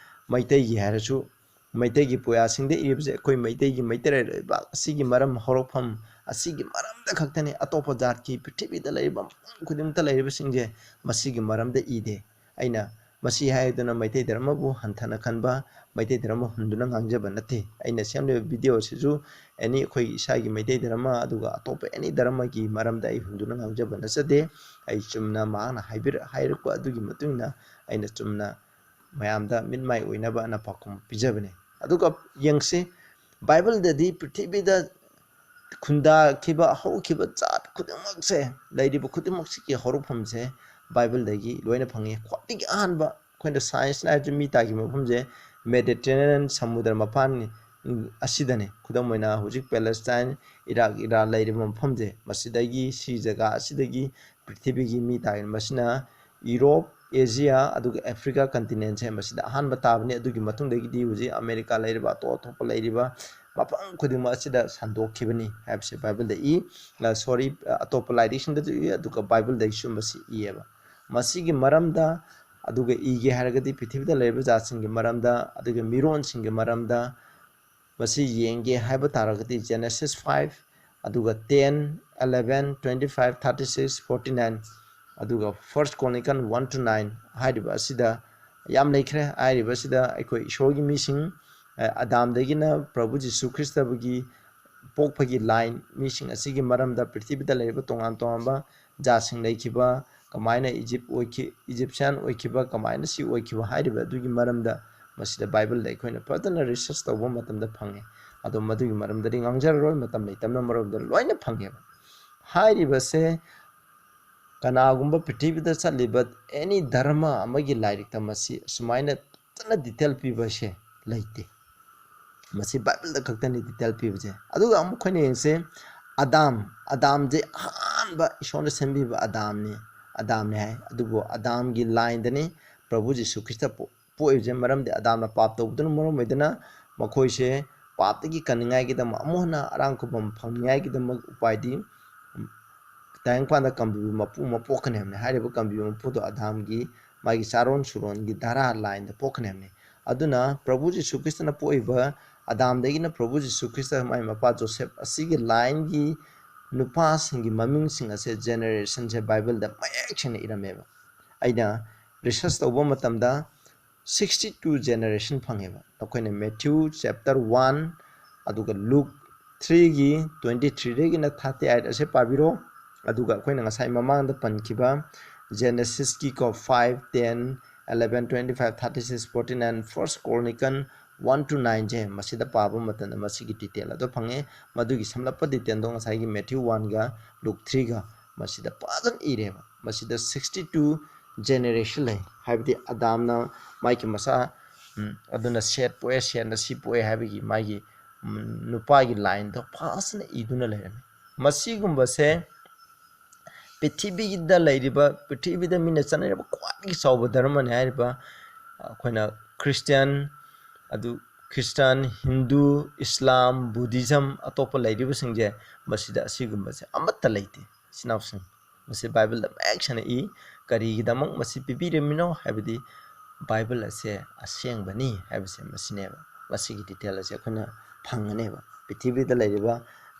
ꯃꯩꯇꯩꯒꯤ ꯍꯥꯏꯔꯁꯨ ꯃꯩꯇꯩꯒꯤ ꯄꯨꯌꯥꯁꯤꯡꯗ ꯏꯔꯤꯕꯁꯦ ꯑꯩꯈꯣꯏ ꯃꯩꯇꯩꯒꯤ ꯃꯩꯇꯩ ꯂꯩꯕꯥꯛ ꯑꯁꯤꯒꯤ ꯃꯔꯝ ꯍꯧꯔꯛꯐꯝ ꯑꯁꯤꯒꯤ ꯃꯔꯝꯗ ꯈꯛꯇꯅꯤ꯫ ꯑꯇꯣꯞꯄ ꯖꯥꯠꯀꯤ ꯄ꯭ꯔꯤꯊꯤꯕꯤꯗ ꯂꯩꯔꯤꯕ ꯃꯐꯝ ꯈꯨꯗꯤꯡꯃꯛꯇ ꯂꯩꯔꯤꯕꯁꯤꯡꯁꯦ ꯃꯁꯤꯒꯤ ꯃꯔꯝꯗ ꯏꯗꯦ꯫ ꯑꯩꯅ ꯃꯁꯤ ꯍꯥꯏꯗꯨꯅ ꯃꯩꯇꯩ ꯙꯔꯃꯕꯨ ꯍꯟꯊꯅ ꯈꯟꯕ, ꯃꯩꯇꯩ ꯙꯔꯃ ꯍꯨꯟꯗꯨꯅ ꯉꯥꯡꯖꯕ ꯅꯠꯇꯦ꯫ ꯑꯩꯅ ꯁꯦꯝꯂꯤꯕ ꯚꯤꯗꯤꯑꯣ ꯑꯁꯤꯁꯨ ꯑꯦꯅꯤ ꯑꯩꯈꯣꯏ ꯏꯁꯥꯒꯤ ꯃꯩꯇꯩ ꯙꯔꯃ ꯑꯗꯨꯒ ꯑꯇꯣꯞꯄ ꯑꯦꯅꯤ ꯙꯔꯃꯒꯤ ꯃꯔꯝꯗ ꯑꯩ ꯍꯨꯟꯗꯨꯅ ꯉꯥꯡꯖꯕ ꯅꯠꯆꯗꯦ꯫ ꯑꯩ ꯆꯨꯝꯅ ꯃꯍꯥꯛꯅ ꯍꯥꯏꯕꯤꯔ-, ꯍꯥꯏꯔꯛꯄ ꯑꯗꯨꯒꯤ ꯃꯇꯨꯡ ꯏꯟꯅ ꯑꯩꯅ ꯆꯨꯝꯅ ꯃꯌꯥꯝꯗ ꯃꯤꯠ ꯃꯥꯏ ꯑꯣꯏꯅꯕ ꯑꯅ ꯄꯥꯎꯈꯨꯝ ꯄꯤꯖꯕꯅꯤ꯫ ꯑꯗꯨꯒ ꯌꯦꯡꯁꯤ, ꯕꯥꯏꯕꯜꯗꯗꯤ ꯄ꯭ꯔꯤꯊꯤꯕꯤꯗ ꯈꯨꯟꯗꯥꯈꯤꯕ ꯍꯧꯈꯤꯕ ꯖꯥꯠ ꯈꯨꯗꯤꯡꯃꯛꯁꯦ, ꯂꯩꯔꯤꯕ ꯈꯨꯗꯤꯡꯃꯛꯁꯤꯒꯤ ꯍꯧꯔꯛꯐꯝꯁꯦ ꯕꯥꯏꯕꯜꯗꯒꯤ ꯂꯣꯏꯅ ꯐꯪꯉꯤ꯫ ꯈ꯭ꯋꯥꯏꯗꯒꯤ ꯑꯍꯥꯟꯕ ꯑꯩꯈꯣꯏꯅ ꯁꯥꯏꯟꯁꯅ ꯍꯥꯏꯔꯁꯨ ꯃꯤ ꯇꯥꯈꯤꯕ ꯃꯐꯝꯁꯦ ꯃꯦꯗꯤꯇꯔꯦꯅꯤꯌꯟ ꯁꯃꯨꯗ꯭ꯔ ꯃꯄꯥꯟ ꯑꯁꯤꯗꯅꯤ꯫ ꯈꯨꯗꯝ ꯑꯣꯏꯅ ꯍꯧꯖꯤꯛ ꯄꯦꯂꯦꯁꯇꯥꯏꯟ, ꯏꯔꯥꯛ, ꯏꯔꯥꯟ ꯂꯩꯔꯤꯕ ꯃꯐꯝꯁꯦ, ꯃꯁꯤꯗꯒꯤ, ꯁꯤ ꯖꯒꯥ ꯑꯁꯤꯗꯒꯤ ꯄ꯭ꯔꯤꯊꯤꯕꯤꯒꯤ ꯃꯤ ꯇꯥꯈꯤ꯫ ꯃꯁꯤꯅ ꯌꯨꯔꯣꯞ, ꯑꯦꯖꯤꯌꯥ, ꯑꯗꯨꯒ ꯑꯦꯐ꯭ꯔꯤꯀꯥ ꯀꯟꯇꯤꯅꯦꯟꯁꯦ ꯃꯁꯤꯗ ꯑꯍꯥꯟꯕ ꯇꯥꯕꯅꯤ꯫ ꯑꯗꯨꯒꯤ ꯃꯇꯨꯡꯗꯒꯤꯗꯤ ꯍꯧꯖꯤꯛ ꯑꯃꯦꯔꯤꯀꯥ ꯂꯩꯔꯤꯕ, ꯑꯇꯣꯞ ꯑꯇꯣꯞꯄ ꯂꯩꯔꯤꯕ ꯃꯐꯝ ꯈꯨꯗꯤꯡꯃꯛ ꯑꯁꯤꯗ ꯁꯟꯗꯣꯛꯈꯤꯕꯅꯤ ꯍꯥꯏꯕꯁꯦ ꯕꯥꯏꯕꯜꯗ ꯏ꯫ ꯑ, ꯁꯣꯔꯤ, ꯑ, ꯑꯇꯣꯞꯄ ꯂꯥꯏꯔꯤꯛꯁꯤꯡꯗꯁꯨ ꯏ, ꯑꯗꯨꯒ ꯕꯥꯏꯕꯜꯗꯒꯤꯁꯨ ꯃꯁꯤ ꯏꯌꯦꯕ꯫ ꯃꯁꯤꯒꯤ ꯃꯔꯝꯗ, ꯑꯗꯨꯒ ꯏꯒꯦ ꯍꯥꯏꯔꯒꯗꯤ ꯄ꯭ꯔꯤꯊꯤꯕꯤꯗ ꯂꯩꯔꯤꯕ ꯖꯥꯠꯁꯤꯡꯒꯤ ꯃꯔꯝꯗ, ꯑꯗꯨꯒ ꯃꯤꯔꯣꯟꯁꯤꯡꯒꯤ ꯃꯔꯝꯗ, ꯃꯁꯤ ꯌꯦꯡꯒꯦ ꯍꯥꯏꯕ ꯇꯥꯔꯒꯗꯤ Genesis five, ꯑꯗꯨꯒ ten, eleven, twenty five, thirty six, forty nine, ꯑꯗꯨꯒ First Chronicle one to nine ꯍꯥꯏꯔꯤꯕ ꯑꯁꯤꯗ ꯌꯥꯝ ꯂꯩꯈ꯭ꯔꯦ꯫ ꯍꯥꯏꯔꯤꯕ ꯑꯁꯤꯗ ꯑꯩꯈꯣꯏ ꯏꯁꯣꯔꯒꯤ ꯃꯤꯁꯤꯡ, ꯑ, ꯑꯗꯥꯝꯗꯒꯤꯅ ꯄ꯭ꯔꯚꯨ ꯖꯤꯁꯨ ꯈ꯭ꯔꯤꯁꯇꯕꯨꯒꯤ ꯄꯣꯛꯄꯒꯤ line, ꯃꯤꯁꯤꯡ ꯑꯁꯤꯒꯤ ꯃꯔꯝꯗ, ꯄ꯭ꯔꯤꯊꯤꯕꯤꯗ ꯂꯩꯔꯤꯕ ꯇꯣꯉꯥꯟ ꯇꯣꯉꯥꯟꯕ ꯖꯥꯠꯁꯤꯡ ꯂꯩꯈꯤꯕ, ꯀꯃꯥꯏꯅ ꯏꯖꯤꯞ ꯑꯣꯏꯈꯤ, Egyptian ꯑꯣꯏꯈꯤꯕ, ꯀꯃꯥꯏꯅ ꯁꯤ ꯑꯣꯏꯈꯤꯕ ꯍꯥꯏꯔꯤꯕ ꯑꯗꯨꯒꯤ ꯃꯔꯝꯗ ꯃꯁꯤꯗ ꯕꯥꯏꯕꯜꯗ ꯑꯩꯈꯣꯏꯅ ꯐꯖꯅ research ꯇꯧꯕ ꯃꯇꯝꯗ ꯐꯪꯉꯦ꯫ ꯑꯗꯣ ꯃꯗꯨꯒꯤ ꯃꯔꯝꯗꯗꯤ ꯉꯥꯡꯖꯔꯔꯣꯏ, ꯃꯇꯝ ꯂꯩꯇꯕꯅ ꯃꯔꯝꯗ ꯂꯣꯏꯅ ꯐꯪꯉꯦꯕ꯫ ꯍꯥꯏꯔꯤꯕꯁꯦ ꯀꯅꯥꯒꯨꯝꯕ ꯄ꯭ꯔꯤꯊꯤꯕꯤꯗ ꯆꯠꯂꯤꯕ any ꯙꯔꯃ ꯑꯃꯒꯤ ꯂꯥꯏꯔꯤꯛꯇ ꯃꯁꯤ ꯑꯁꯨꯃꯥꯏꯅ ꯐꯖꯅ detail ꯄꯤꯕꯁꯦ ꯂꯩꯇꯦ꯫ ꯃꯁꯤ ꯕꯥꯏꯕꯜꯗ ꯈꯛꯇꯅꯤ detail ꯄꯤꯕꯁꯦ꯫ ꯑꯗꯨꯒ ꯑꯃꯨꯛ ꯑꯩꯈꯣꯏꯅ ꯌꯦꯡꯁꯦ, ꯑꯗꯥꯝ, ꯑꯗꯥꯝꯁꯦ ꯑꯍꯥꯟꯕ ꯏꯁꯣꯔꯅ ꯁꯦꯝꯕꯤꯕ ꯑꯗꯥꯝꯅꯤ, ꯑꯗꯥꯝꯅꯤ ꯍꯥꯏ꯫ ꯑꯗꯨꯕꯨ ꯑꯗꯥꯝꯒꯤ lineꯗꯅꯤ ꯄ꯭ꯔꯚꯨ ꯖꯤꯁꯨ ꯈ꯭ꯔꯤꯁꯇ ꯄꯣ-, ꯄꯣꯛꯏꯕꯁꯦ꯫ ꯃꯔꯝꯗꯤ ꯑꯗꯥꯝꯅ ꯄꯥꯞ ꯇꯧꯕꯗꯨꯅ ꯃꯔꯝ ꯑꯣꯏꯗꯨꯅ ꯃꯈꯣꯏꯁꯦ ꯄꯥꯞꯇꯒꯤ ꯀꯟꯅꯤꯡꯉꯥꯏꯒꯤꯗꯃꯛ, ꯑꯃꯨꯛ ꯍꯟꯅ ꯑꯔꯥꯝ ꯈꯨꯕꯝ ꯐꯪꯅꯤꯡꯉꯥꯏꯒꯤꯗꯃꯛ ꯎꯄꯥꯏꯗꯤ ꯇꯥꯏꯕꯪꯄꯥꯟꯗ ꯀꯟꯕꯤꯕ ꯃꯄꯨ ꯑꯃ ꯄꯣꯛꯀꯅꯤ ꯍꯥꯏꯕꯅꯤ꯫ ꯍꯥꯏꯔꯤꯕ ꯀꯟꯕꯤꯕ ꯃꯄꯨꯗꯣ ꯑꯗꯥꯝꯒꯤ, ꯃꯥꯒꯤ ꯆꯥꯔꯣꯟ ꯁꯨꯔꯣꯟꯒꯤ ꯙꯔꯥ lineꯗ ꯄꯣꯛꯀꯅꯤ ꯍꯥꯏꯕꯅꯤ꯫ ꯑꯗꯨꯅ ꯄ꯭ꯔꯚꯨ ꯖꯤꯁꯨ ꯈ꯭ꯔꯤꯁꯇꯅ ꯄꯣꯛꯏꯕ ꯑꯗꯥꯝꯗꯒꯤꯅ ꯄ꯭ꯔꯚꯨ ꯖꯤꯁꯨ ꯈ꯭ꯔꯤꯁꯇ, ꯃꯥꯒꯤ ꯃꯄꯥ ꯖꯣꯁꯦꯐ ꯑꯁꯤꯒꯤ lineꯒꯤ ꯅꯨꯄꯥꯁꯤꯡꯒꯤ ꯃꯃꯤꯡꯁꯤꯡ ꯑꯁꯦ generationꯁꯦ ꯕꯥꯏꯕꯜꯗ ꯃꯌꯦꯛ ꯁꯦꯡꯅ ꯏꯔꯝꯃꯦꯕ꯫ ꯑꯩꯅ research ꯇꯧꯕ ꯃꯇꯝꯗ sixty two generation ꯐꯪꯉꯦꯕ꯫ ꯑꯩꯈꯣꯏꯅ Matthew chapter one, ꯑꯗꯨꯒ Luke threeꯒꯤ twenty threeꯗꯒꯤꯅ thirty eight ꯑꯁꯦ ꯄꯥꯕꯤꯔꯣ꯫ ꯑꯗꯨꯒ ꯑꯩꯈꯣꯏꯅ ꯉꯁꯥꯏ ꯃꯃꯥꯡꯗ ꯄꯟꯈꯤꯕ Genesisꯀꯤꯀꯣ, five, ten, eleven, twenty five, thirty six, forty nine, First Chronicle one to nineꯁꯦ ꯃꯁꯤꯗ ꯄꯥꯕ ꯃꯇꯝꯗ ꯃꯁꯤꯒꯤ detail ꯑꯗꯣ ꯐꯪꯉꯦ꯫ ꯃꯗꯨꯒꯤ ꯁꯝꯂꯞꯄ detailꯗꯣ ꯉꯁꯥꯏꯒꯤ Matthew oneꯒ Luke threeꯒ ꯃꯁꯤꯗ ꯐꯖꯅ ꯏꯔꯦꯕ꯫ ꯃꯁꯤꯗ sixty two generation ꯂꯩ꯫ ꯍꯥꯏꯕꯗꯤ ꯑꯗꯥꯝꯅ ꯃꯥꯒꯤ ꯃꯆꯥ, ꯎꯝ, ꯑꯗꯨꯅ ꯁꯦꯠ ꯄꯣꯛꯑꯦ, ꯁꯦꯠꯅ ꯁꯤ ꯄꯣꯛꯑꯦ ꯍꯥꯏꯕꯒꯤ ꯃꯥꯒꯤ, ꯎꯝ, ꯅꯨꯄꯥꯒꯤ lineꯗꯣ ꯐꯖꯅ ꯏꯗꯨꯅ ꯂꯩꯔꯝꯃꯤ꯫ ꯃꯁꯤꯒꯨꯝꯕꯁꯦ ꯄ꯭ꯔꯤꯊꯤꯕꯤꯗ ꯂꯩꯔꯤꯕ, ꯄ꯭ꯔꯤꯊꯤꯕꯤꯗ ꯃꯤꯅ ꯆꯠꯅꯔꯤꯕ ꯈ꯭ꯋꯥꯏꯗꯒꯤ ꯆꯥꯎꯕ ꯙꯔꯃꯅꯤ ꯍꯥꯏꯔꯤꯕ ꯑꯩꯈꯣꯏꯅ Christian, ꯑꯗꯨ Christian, Hindu, Islam, Buddhism, ꯑꯇꯣꯞꯄ ꯂꯩꯔꯤꯕꯁꯤꯡꯁꯦ, ꯃꯁꯤꯗ ꯑꯁꯤꯒꯨꯝꯕꯁꯦ ꯑꯃꯠꯇ ꯂꯩꯇꯦ꯫ ꯏꯆꯤꯟ ꯏꯅꯥꯎꯁꯤꯡ, ꯃꯁꯤ ꯕꯥꯏꯕꯜꯗ ꯃꯌꯦꯛ ꯁꯦꯡꯅ ꯏ꯫ ꯀꯔꯤꯒꯤꯗꯃꯛ ꯃꯁꯤ ꯄꯤꯕꯤꯔꯝꯃꯤꯅꯣ ꯍꯥꯏꯕꯗꯤ ꯕꯥꯏꯕꯜ ꯑꯁꯦ ꯑꯁꯦꯡꯕꯅꯤ ꯍꯥꯏꯕꯁꯦ ꯃꯁꯤꯅꯦꯕ꯫ ꯃꯁꯤꯒꯤ ꯗꯤꯇꯦꯜ ꯑꯁꯦ ꯑꯩꯈꯣꯏꯅ ꯐꯪꯒꯅꯦꯕ꯫ ꯄ꯭ꯔꯤꯊꯤꯕꯤꯗ ꯂꯩꯔꯤꯕ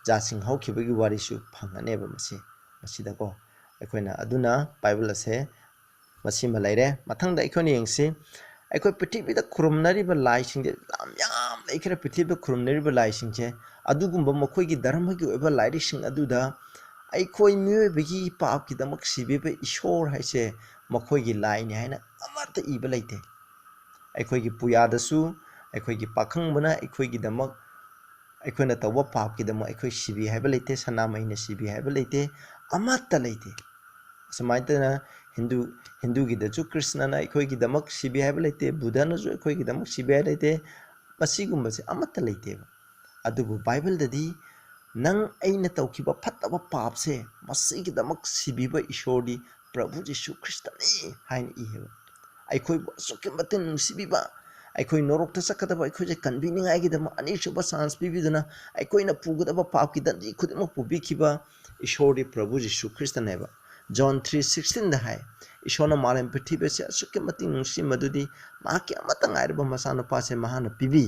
ꯖꯥꯠꯁꯤꯡ ꯍꯧꯈꯤꯕꯒꯤ ꯋꯥꯔꯤꯁꯨ ꯐꯪꯒꯅꯦꯕ ꯃꯁꯤ, ꯃꯁꯤꯗꯀꯣ꯫ ꯑꯩꯈꯣꯏꯅ ꯑꯗꯨꯅ ꯕꯥꯏꯕꯜ ꯑꯁꯦ ꯃꯁꯤꯃ ꯂꯩꯔꯦ꯫ ꯃꯊꯪꯗ ꯑꯩꯈꯣꯏꯅ ꯌꯦꯡꯁꯤ, ꯑꯩꯈꯣꯏ ꯄ꯭ꯔꯤꯊꯤꯕꯤꯗ ꯈꯨꯔꯨꯝꯅꯔꯤꯕ ꯂꯥꯏꯁꯤꯡꯁꯦ ꯌꯥꯝ ꯌꯥꯝ ꯂꯩꯈ꯭ꯔꯦ꯫ ꯄ꯭ꯔꯤꯊꯤꯕꯤꯗ ꯈꯨꯔꯨꯝꯅꯔꯤꯕ ꯂꯥꯏꯁꯤꯡꯁꯦ, ꯑꯗꯨꯒꯨꯝꯕ ꯃꯈꯣꯏꯒꯤ ꯙꯔꯃꯒꯤ ꯑꯣꯏꯕ ꯂꯥꯏꯔꯤꯛꯁꯤꯡ ꯑꯗꯨꯗ ꯑꯩꯈꯣꯏ ꯃꯤꯑꯣꯏꯕꯒꯤ ꯄꯥꯞꯀꯤꯗꯃꯛ ꯁꯤꯕꯤꯕ ꯏꯁꯣꯔ ꯍꯥꯏꯁꯦ ꯃꯈꯣꯏꯒꯤ ꯂꯥꯏꯅꯤ ꯍꯥꯏꯅ ꯑꯃꯠꯇ ꯏꯕ ꯂꯩꯇꯦ꯫ ꯑꯩꯈꯣꯏꯒꯤ ꯄꯨꯌꯥꯗꯁꯨ, ꯑꯩꯈꯣꯏꯒꯤ ꯄꯥꯈꯪꯕꯅ ꯑꯩꯈꯣꯏꯒꯤꯗꯃꯛ, ꯑꯩꯈꯣꯏꯅ ꯇꯧꯕ ꯄꯥꯞꯀꯤꯗꯃꯛ ꯑꯩꯈꯣꯏ ꯁꯤꯕꯤ ꯍꯥꯏꯕ ꯂꯩꯇꯦ, ꯁꯅꯥꯃꯍꯤꯅ ꯁꯤꯕꯤ ꯍꯥꯏꯕ ꯂꯩꯇꯦ, ꯑꯃꯠꯇ ꯂꯩꯇꯦ꯫ ꯑꯁꯨꯃꯥꯏꯅ ꯇꯧꯅ ꯍꯤꯟꯗꯨ, ꯍꯤꯟꯗꯨꯒꯤꯗꯁꯨ ꯀ꯭ꯔꯤꯁꯅꯅ ꯑꯩꯈꯣꯏꯒꯤꯗꯃꯛ ꯁꯤꯕꯤ ꯍꯥꯏꯕ ꯂꯩꯇꯦ, ꯕꯨꯙꯅꯁꯨ ꯑꯩꯈꯣꯏꯒꯤꯗꯃꯛ ꯁꯤꯕꯤ ꯍꯥꯏꯕ ꯂꯩꯇꯦ, ꯃꯁꯤꯒꯨꯝꯕꯁꯦ ꯑꯃꯠꯇ ꯂꯩꯇꯦꯕ꯫ ꯑꯗꯨꯕꯨ ꯕꯥꯏꯕꯜꯗꯗꯤ ꯅꯪ ꯑꯩꯅ ꯇꯧꯈꯤꯕ ꯐꯠꯇꯕ ꯄꯥꯞꯁꯦ, ꯃꯁꯤꯒꯤꯗꯃꯛ ꯁꯤꯕꯤꯕ ꯏꯁꯣꯔꯗꯤ ꯄ꯭ꯔꯚꯨ ꯖꯤꯁꯨ ꯈ꯭ꯔꯤꯁꯇꯅꯤ ꯍꯥꯏꯅ ꯏꯌꯦꯕ꯫ ꯑꯩꯈꯣꯏꯕꯨ ꯑꯁꯨꯛꯀꯤ ꯃꯇꯤꯛ ꯅꯨꯡꯁꯤꯕꯤꯕ, ꯑꯩꯈꯣꯏ ꯅꯣꯔꯣꯛꯇ ꯆꯠꯀꯗꯕ ꯑꯩꯈꯣꯏꯁꯦ ꯀꯟꯕꯤꯅꯤꯡꯉꯥꯏꯒꯤꯗꯃꯛ ꯑꯅꯤꯁꯨꯕ ꯆꯥꯟꯁ ꯄꯤꯕꯤꯗꯨꯅ ꯑꯩꯈꯣꯏꯅ ꯄꯨꯒꯗꯕ ꯄꯥꯞꯀꯤ ꯗꯟꯗꯤ ꯈꯨꯗꯤꯡꯃꯛ ꯄꯨꯕꯤꯈꯤꯕ ꯏꯁꯣꯔꯗꯤ ꯄ꯭ꯔꯚꯨ ꯖꯤꯁꯨ ꯈ꯭ꯔꯤꯁꯇꯅꯦꯕ꯫ ꯖꯣꯟ ꯊ꯭ꯔꯤ ꯁꯤꯛꯁꯇꯤꯟꯗ ꯍꯥꯏ, "ꯏꯁꯣꯔꯅ ꯃꯥꯂꯦꯝ ꯄ꯭ꯔꯤꯊꯤꯕꯤ ꯑꯁꯤ ꯑꯁꯨꯛꯀꯤ ꯃꯇꯤꯛ ꯅꯨꯡꯁꯤ, ꯃꯗꯨꯗꯤ ꯃꯍꯥꯛꯀꯤ ꯑꯃꯠꯇ ꯉꯥꯏꯔꯕ ꯃꯆꯥꯅꯨꯄꯥꯁꯦ ꯃꯍꯥꯛꯅ ꯄꯤꯕꯤ꯫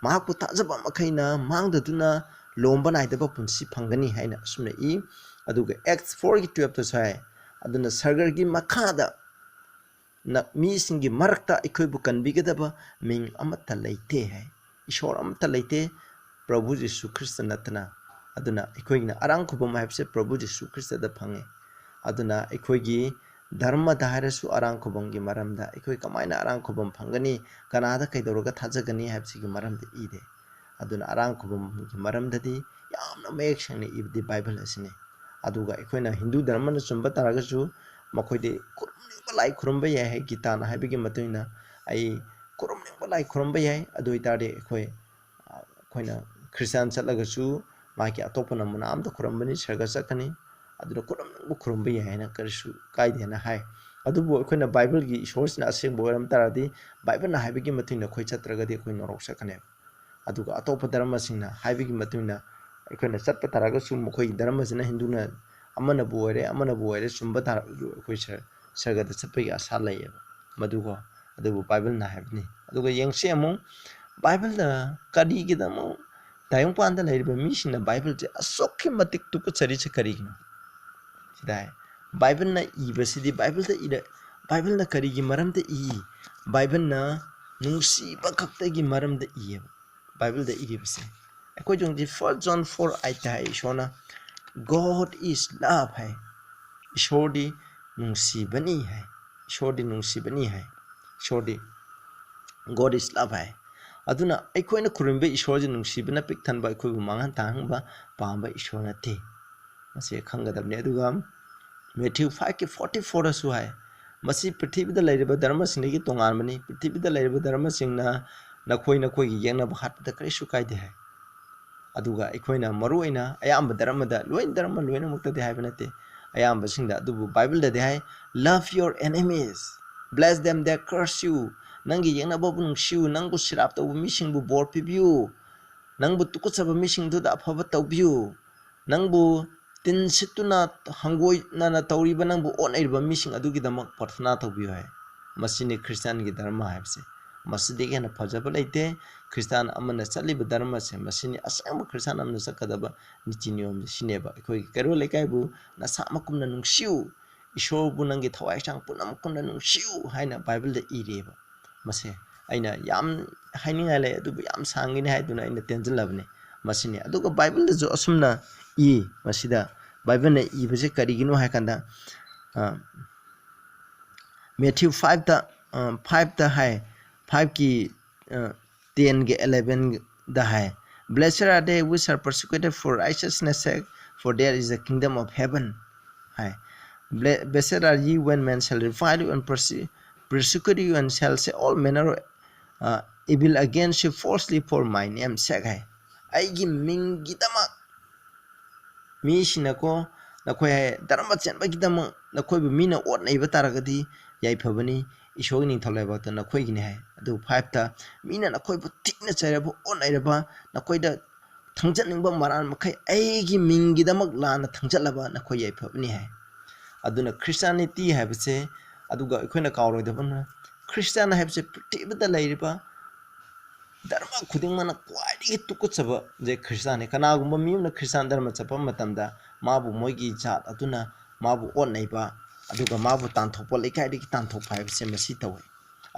ꯃꯍꯥꯛꯄꯨ ꯊꯥꯖꯕ ꯃꯈꯩꯅ ꯃꯥꯡꯗꯗꯨꯅ ꯂꯣꯝꯕ ꯅꯥꯏꯗꯕ ꯄꯨꯟꯁꯤ ꯐꯪꯒꯅꯤ" ꯍꯥꯏꯅ ꯑꯁꯨꯝꯅ ꯏ꯫ ꯑꯗꯨꯒ ꯑꯦꯛꯁ ꯐꯣꯔꯒꯤ ꯇꯨꯌꯦꯜꯞꯇꯁꯨ ꯍꯥꯏ, "ꯑꯗꯨꯅ ꯁꯔꯒꯔꯒꯤ ꯃꯈꯥꯗ ꯅ-, ꯃꯤꯁꯤꯡꯒꯤ ꯃꯔꯛꯇ ꯑꯩꯈꯣꯏꯕꯨ ꯀꯟꯕꯤꯒꯗꯕ ꯃꯤꯡ ꯑꯃꯠꯇ ꯂꯩꯇꯦ" ꯍꯥꯏ꯫ ꯏꯁꯣꯔ ꯑꯃꯠꯇ ꯂꯩꯇꯦ, ꯄ꯭ꯔꯚꯨ ꯖꯤꯁꯨ ꯈ꯭ꯔꯤꯁꯇ ꯅꯠꯇꯅ꯫ ꯑꯗꯨꯅ ꯑꯩꯈꯣꯏꯅ ꯑꯔꯥꯡ ꯈꯨꯕꯝ ꯍꯥꯏꯕꯁꯦ ꯄ꯭ꯔꯚꯨ ꯖꯤꯁꯨ ꯈ꯭ꯔꯤꯁꯇꯗ ꯐꯪꯉꯦ꯫ ꯑꯗꯨꯅ ꯑꯩꯈꯣꯏꯒꯤ ꯙꯔꯃꯗ ꯍꯥꯏꯔꯁꯨ ꯑꯔꯥꯡ ꯈꯨꯕꯝꯒꯤ ꯃꯔꯝꯗ ꯑꯩꯈꯣꯏ ꯀꯃꯥꯏꯅ ꯑꯔꯥꯡ ꯈꯨꯕꯝ ꯐꯪꯒꯅꯤ, ꯀꯅꯥꯗ ꯀꯩꯗꯧꯔꯒ ꯊꯥꯖꯒꯅꯤ ꯍꯥꯏꯕꯁꯤꯒꯤ ꯃꯔꯝꯗ ꯏꯗꯦ꯫ ꯑꯗꯨꯅ ꯑꯔꯥꯡ ꯈꯨꯕꯝꯒꯤ ꯃꯔꯝꯗꯗꯤ ꯌꯥꯝꯅ ꯃꯌꯦꯛ ꯁꯦꯡꯅ ꯏꯕꯗꯤ ꯕꯥꯏꯕꯜ ꯑꯁꯤꯅꯤ꯫ ꯑꯗꯨꯒ ꯑꯩꯈꯣꯏꯅ ꯍꯤꯟꯗꯨ ꯙꯔꯃꯅ ꯆꯨꯝꯕ ꯇꯥꯔꯒꯁꯨ ꯃꯈꯣꯏꯗꯤ ꯈꯨꯔꯨꯝꯅꯤꯡꯕ ꯂꯥꯏ ꯈꯨꯔꯨꯝꯕ ꯌꯥꯏ ꯍꯥꯏ꯫ ꯒꯤꯇꯥꯅ ꯍꯥꯏꯕꯒꯤ ꯃꯇꯨꯡ ꯏꯟꯅ ꯑꯩ ꯈꯨꯔꯨꯝꯅꯤꯡꯕ ꯂꯥꯏ ꯈꯨꯔꯨꯝꯕ ꯌꯥꯏ꯫ ꯑꯗꯨ ꯑꯣꯏꯇꯥꯔꯗꯤ ꯑꯩꯈꯣꯏ, ꯑꯩꯈꯣꯏꯅ ꯈ꯭ꯔꯤꯁꯇꯥꯟ ꯆꯠꯂꯒꯁꯨ ꯃꯥꯒꯤ ꯑꯇꯣꯞꯄ ꯅꯃꯨꯅꯥ ꯑꯃꯗ ꯈꯨꯔꯨꯝꯕꯅꯤ, ꯁꯔꯒ ꯆꯠꯀꯅꯤ, ꯑꯗꯨꯅ ꯈꯨꯔꯨꯝꯅꯤꯡꯕ ꯈꯨꯔꯨꯝꯕ ꯌꯥꯏ ꯍꯥꯏꯅ ꯀꯔꯤꯁꯨ ꯀꯥꯏꯗꯦꯅ ꯍꯥꯏ꯫ ꯑꯗꯨꯕꯨ ꯑꯩꯈꯣꯏꯅ ꯕꯥꯏꯕꯜꯒꯤ ꯏꯁꯣꯔꯁꯤꯅ ꯑꯁꯦꯡꯕ ꯑꯣꯏꯔꯝ ꯇꯥꯔꯗꯤ ꯕꯥꯏꯕꯜꯅ ꯍꯥꯏꯕꯒꯤ ꯃꯇꯨꯡ ꯏꯟꯅ ꯑꯩꯈꯣꯏ ꯆꯠꯇ꯭ꯔꯒꯗꯤ ꯑꯩꯈꯣꯏ ꯅꯣꯔꯣꯛ ꯆꯠꯀꯅꯦꯕ꯫ ꯑꯗꯨꯒ ꯑꯇꯣꯞꯄ ꯙꯔꯃꯁꯤꯡꯅ ꯍꯥꯏꯕꯒꯤ ꯃꯇꯨꯡ ꯏꯟꯅ ꯑꯩꯈꯣꯏꯅ ꯆꯠꯄ ꯇꯥꯔꯒꯁꯨ ꯃꯈꯣꯏꯒꯤ ꯙꯔꯃꯁꯤꯅ ꯍꯤꯟꯗꯨꯅ ꯑꯃꯅꯕꯨ ꯑꯣꯏꯔꯦ ꯑꯃꯅꯕꯨ ꯑꯣꯏꯔꯦ ꯆꯨꯝꯕ ꯇꯥꯔꯒꯁꯨ ꯑꯩꯈꯣꯏ ꯁꯔ-, ꯁꯔꯒꯗ ꯆꯠꯄꯒꯤ ꯑꯥꯁꯥ ꯂꯩꯌꯦꯕ ꯃꯗꯨꯀꯣ꯫ ꯑꯗꯨꯕꯨ ꯕꯥꯏꯕꯜꯅ ꯍꯥꯏꯕꯅꯤ꯫ ꯑꯗꯨꯒ ꯌꯦꯡꯁꯤ ꯑꯃꯨꯛ ꯕꯥꯏꯕꯜꯗ ꯀꯔꯤꯒꯤꯗꯃꯛ ꯇꯥꯏꯕꯪꯄꯥꯟꯗ ꯂꯩꯔꯤꯕ ꯃꯤꯁꯤꯡꯅ ꯕꯥꯏꯕꯜꯁꯦ ꯑꯁꯨꯛꯀꯤ ꯃꯇꯤꯛ ꯇꯨꯀꯠꯆꯔꯤꯁꯦ ꯀꯔꯤꯒꯤꯅꯣ? ꯁꯤꯗ ꯍꯥꯏ, ꯕꯥꯏꯕꯜꯅ ꯏꯕꯁꯤꯗꯤ, ꯕꯥꯏꯕꯜꯗ ꯏꯔ-, ꯕꯥꯏꯕꯜꯅ ꯀꯔꯤꯒꯤ ꯃꯔꯝꯗ ꯏ? ꯕꯥꯏꯕꯜꯅ ꯅꯨꯡꯁꯤꯕ ꯈꯛꯇꯒꯤ ꯃꯔꯝꯗ ꯏꯌꯦꯕ꯫ ꯕꯥꯏꯕꯜꯗ ꯏꯔꯤꯕꯁꯦ, ꯑꯩꯈꯣꯏ ꯍꯧꯖꯤꯛ First John four eight ꯇ ꯍꯥꯏ, ꯏꯁꯣꯔꯅ "God is love" ꯍꯥꯏ꯫ ꯏꯁꯣꯔꯗꯤ ꯅꯨꯡꯁꯤꯕꯅꯤ ꯍꯥꯏ꯫ ꯏꯁꯣꯔꯗꯤ ꯅꯨꯡꯁꯤꯕꯅꯤ ꯍꯥꯏ꯫ ꯏꯁꯣꯔꯗꯤ "God is love" ꯍꯥꯏ꯫ ꯑꯗꯨꯅ ꯑꯩꯈꯣꯏꯅ ꯈꯨꯔꯨꯝꯕ ꯏꯁꯣꯔꯁꯤ ꯅꯨꯡꯁꯤꯕꯅ ꯄꯤꯛ ꯊꯟꯕ, ꯑꯩꯈꯣꯏꯕꯨ ꯃꯥꯡꯍꯟ ꯇꯥꯍꯟꯕ ꯄꯥꯝꯕ ꯏꯁꯣꯔ ꯅꯠꯇꯦ꯫ ꯃꯁꯤ ꯈꯪꯒꯗꯕꯅꯤ꯫ ꯑꯗꯨꯒ Matthew five ꯀꯤ forty four ꯗꯁꯨ ꯍꯥꯏ, "ꯃꯁꯤ ꯄ꯭ꯔꯤꯊꯤꯕꯤꯗ ꯂꯩꯔꯤꯕ ꯙꯔꯃꯁꯤꯡꯗꯒꯤ ꯇꯣꯉꯥꯟꯕꯅꯤ꯫ ꯄ꯭ꯔꯤꯊꯤꯕꯤꯗ ꯂꯩꯔꯤꯕ ꯙꯔꯃꯁꯤꯡꯅ ꯅꯈꯣꯏ ꯅꯈꯣꯏꯒꯤ ꯌꯦꯛꯅꯕ ꯍꯥꯠꯄꯗ ꯀꯔꯤꯁꯨ ꯀꯥꯏꯗꯦ" ꯍꯥꯏ꯫ ꯑꯗꯨꯒ ꯑꯩꯈꯣꯏꯅ ꯃꯔꯨꯑꯣꯏꯅ ꯑꯌꯥꯝꯕ ꯙꯔꯃꯗ, ꯂꯣꯏ ꯙꯔꯃ ꯂꯣꯏꯅꯃꯛꯇꯗꯤ ꯍꯥꯏꯕ ꯅꯠꯇꯦ, ꯑꯌꯥꯝꯕꯁꯤꯡꯗ, ꯑꯗꯨꯕꯨ ꯕꯥꯏꯕꯜꯗꯗꯤ ꯍꯥꯏ, "Love your enemies, bless them that curse you"꯫ ꯅꯪꯒꯤ ꯌꯦꯛꯅꯕꯕꯨ ꯅꯨꯡꯁꯤꯌꯨ, ꯅꯪꯕꯨ ꯁꯤꯔꯥꯞ ꯇꯧꯕ ꯃꯤꯁꯤꯡꯕꯨ ꯕꯣꯔ ꯄꯤꯕꯤꯌꯨ, ꯅꯪꯕꯨ ꯇꯨꯀꯠꯆꯕ ꯃꯤꯁꯤꯡꯗꯨꯗ ꯑꯐꯕ ꯇꯧꯕꯤꯌꯨ, ꯅꯪꯕꯨ ꯇꯤꯟ ꯁꯤꯠꯇꯨꯅ ꯍꯪꯒꯣꯏꯅꯅ ꯇꯧꯔꯤꯕ, ꯅꯪꯕꯨ ꯑꯣꯠꯅꯔꯤꯕ ꯃꯤꯁꯤꯡ ꯑꯗꯨꯒꯤꯗꯃꯛ ꯄ꯭ꯔꯊꯅꯥ ꯇꯧꯕꯤꯌꯨ ꯍꯥꯏ꯫ ꯃꯁꯤꯅꯤ ꯈ꯭ꯔꯤꯁꯇꯥꯟꯒꯤ ꯙꯔꯃ ꯍꯥꯏꯕꯁꯦ꯫ ꯃꯁꯤꯗꯒꯤ ꯍꯦꯟꯅ ꯐꯖꯕ ꯂꯩꯇꯦ꯫ ꯈ꯭ꯔꯤꯁꯇꯥꯟ ꯑꯃꯅ ꯆꯠꯂꯤꯕ ꯙꯔꯃꯁꯦ, ꯃꯁꯤꯅꯤ ꯑꯁꯦꯡꯕ ꯈ꯭ꯔꯤꯁꯇꯥꯟ ꯑꯃꯅ ꯆꯠꯀꯗꯕ ꯅꯤꯇꯤ ꯅꯤꯌꯣꯝꯁꯦ ꯁꯤꯅꯦꯕ꯫ ꯑꯩꯈꯣꯏꯒꯤ ꯀꯩꯔꯣꯜ ꯂꯩꯀꯥꯏꯕꯨ ꯅꯁꯥꯃꯛ ꯀꯨꯝꯅ ꯅꯨꯡꯁꯤꯌꯨ, ꯏꯁꯣꯔꯕꯨ ꯅꯪꯒꯤ ꯊꯋꯥꯏ ꯍꯛꯆꯥꯡ ꯄꯨꯝꯅꯃꯛ ꯀꯨꯝꯅ ꯅꯨꯡꯁꯤꯌꯨ ꯍꯥꯏꯅ ꯕꯥꯏꯕꯜꯗ ꯏꯔꯤꯑꯕ꯫ ꯃꯁꯦ ꯑꯩꯅ ꯌꯥꯝ ꯍꯥꯏꯅꯤꯡꯉꯥꯏ ꯂꯩ, ꯑꯗꯨꯕꯨ ꯌꯥꯝ ꯁꯥꯡꯒꯅꯤ ꯍꯥꯏꯗꯨꯅ ꯑꯩꯅ ꯇꯦꯟꯁꯤꯜꯂꯕꯅꯤ꯫ ꯃꯁꯤꯅꯤ꯫ ꯑꯗꯨꯒ ꯕꯥꯏꯕꯜꯗꯁꯨ ꯑꯁꯨꯝꯅ ꯏ, ꯃꯁꯤꯗ ꯕꯥꯏꯕꯜꯅ ꯏꯕꯁꯦ ꯀꯔꯤꯒꯤꯅꯣ ꯍꯥꯏ ꯀꯥꯟꯗ, ꯑ, Matthew five ꯇ, ꯑ, five ꯇ ꯍꯥꯏ, five ꯀꯤ, ꯑ, ten ꯒꯤ eleven the high, "Blessed are they which are persecuted for righteousness' sake, for there is the kingdom of heaven" high. "Ble-, blessed are ye when men shall revile you and perse-, persecute you and shall say all manner of, uh, evil against you falsely for my name's sake" ꯍꯥꯏ꯫ ꯑꯩꯒꯤ ꯃꯤꯡꯒꯤꯗꯃꯛ ꯃꯤꯁꯤꯡꯅꯀꯣ, ꯅꯈꯣꯏ ꯍꯥꯏ, ꯙꯔꯃ ꯆꯦꯟꯕꯒꯤꯗꯃꯛ ꯅꯈꯣꯏꯕꯨ ꯃꯤꯅ ꯑꯣꯠ ꯅꯩꯕ ꯇꯥꯔꯒꯗꯤ ꯌꯥꯏꯐꯕꯅꯤ, ꯏꯁꯣꯔꯒꯤ ꯅꯤꯡꯊꯧ ꯂꯩꯕꯥꯛꯇ ꯅꯈꯣꯏꯒꯤꯅꯤ ꯍꯥꯏ꯫ ꯑꯗꯨꯕꯨ five ꯇ, "ꯃꯤꯅ ꯅꯈꯣꯏꯕꯨ ꯊꯤꯅ ꯆꯩꯔꯕ, ꯑꯣꯠ ꯅꯩꯔꯕ, ꯅꯈꯣꯏꯗ ꯊꯪꯖꯅꯤꯡꯕ ꯃꯔꯥꯜ ꯃꯈꯩ ꯑꯩꯒꯤ ꯃꯤꯡꯒꯤꯗꯃꯛ ꯂꯥꯟꯅ ꯊꯪꯖꯜꯂꯕ ꯅꯈꯣꯏ ꯌꯥꯏꯐꯕꯅꯤ" ꯍꯥꯏ꯫ ꯑꯗꯨꯅ Christianity ꯍꯥꯏꯕꯁꯦ, ꯑꯗꯨꯒ ꯑꯩꯈꯣꯏꯅ ꯀꯥꯎꯔꯣꯏꯗꯕꯅ, ꯈ꯭ꯔꯤꯁꯇꯥꯟ ꯍꯥꯏꯕꯁꯦ ꯄ꯭ꯔꯤꯊꯤꯕꯤꯗ ꯂꯩꯔꯤꯕ ꯙꯔꯃ ꯈꯨꯗꯤꯡꯃꯛꯅ ꯈ꯭ꯋꯥꯏꯗꯒꯤ ꯇꯨꯀꯠꯆꯕꯁꯦ ꯈ꯭ꯔꯤꯁꯇꯥꯟꯅꯤ꯫ ꯀꯅꯥꯒꯨꯝꯕ ꯃꯤ ꯑꯃꯅ ꯈ꯭ꯔꯤꯁꯇꯥꯟ ꯙꯔꯃ ꯆꯠꯄ ꯃꯇꯝꯗ ꯃꯥꯕꯨ ꯃꯣꯏꯒꯤ ꯖꯥꯠ ꯑꯗꯨꯅ ꯃꯥꯕꯨ ꯑꯣꯠ ꯅꯩꯕ, ꯑꯗꯨꯒ ꯃꯥꯕꯨ ꯇꯥꯟꯊꯣꯛꯄ, ꯂꯩꯀꯥꯏꯗꯒꯤ ꯇꯥꯟꯊꯣꯛꯄ ꯍꯥꯏꯕꯁꯦ ꯃꯁꯤ ꯇꯧꯋꯤ꯫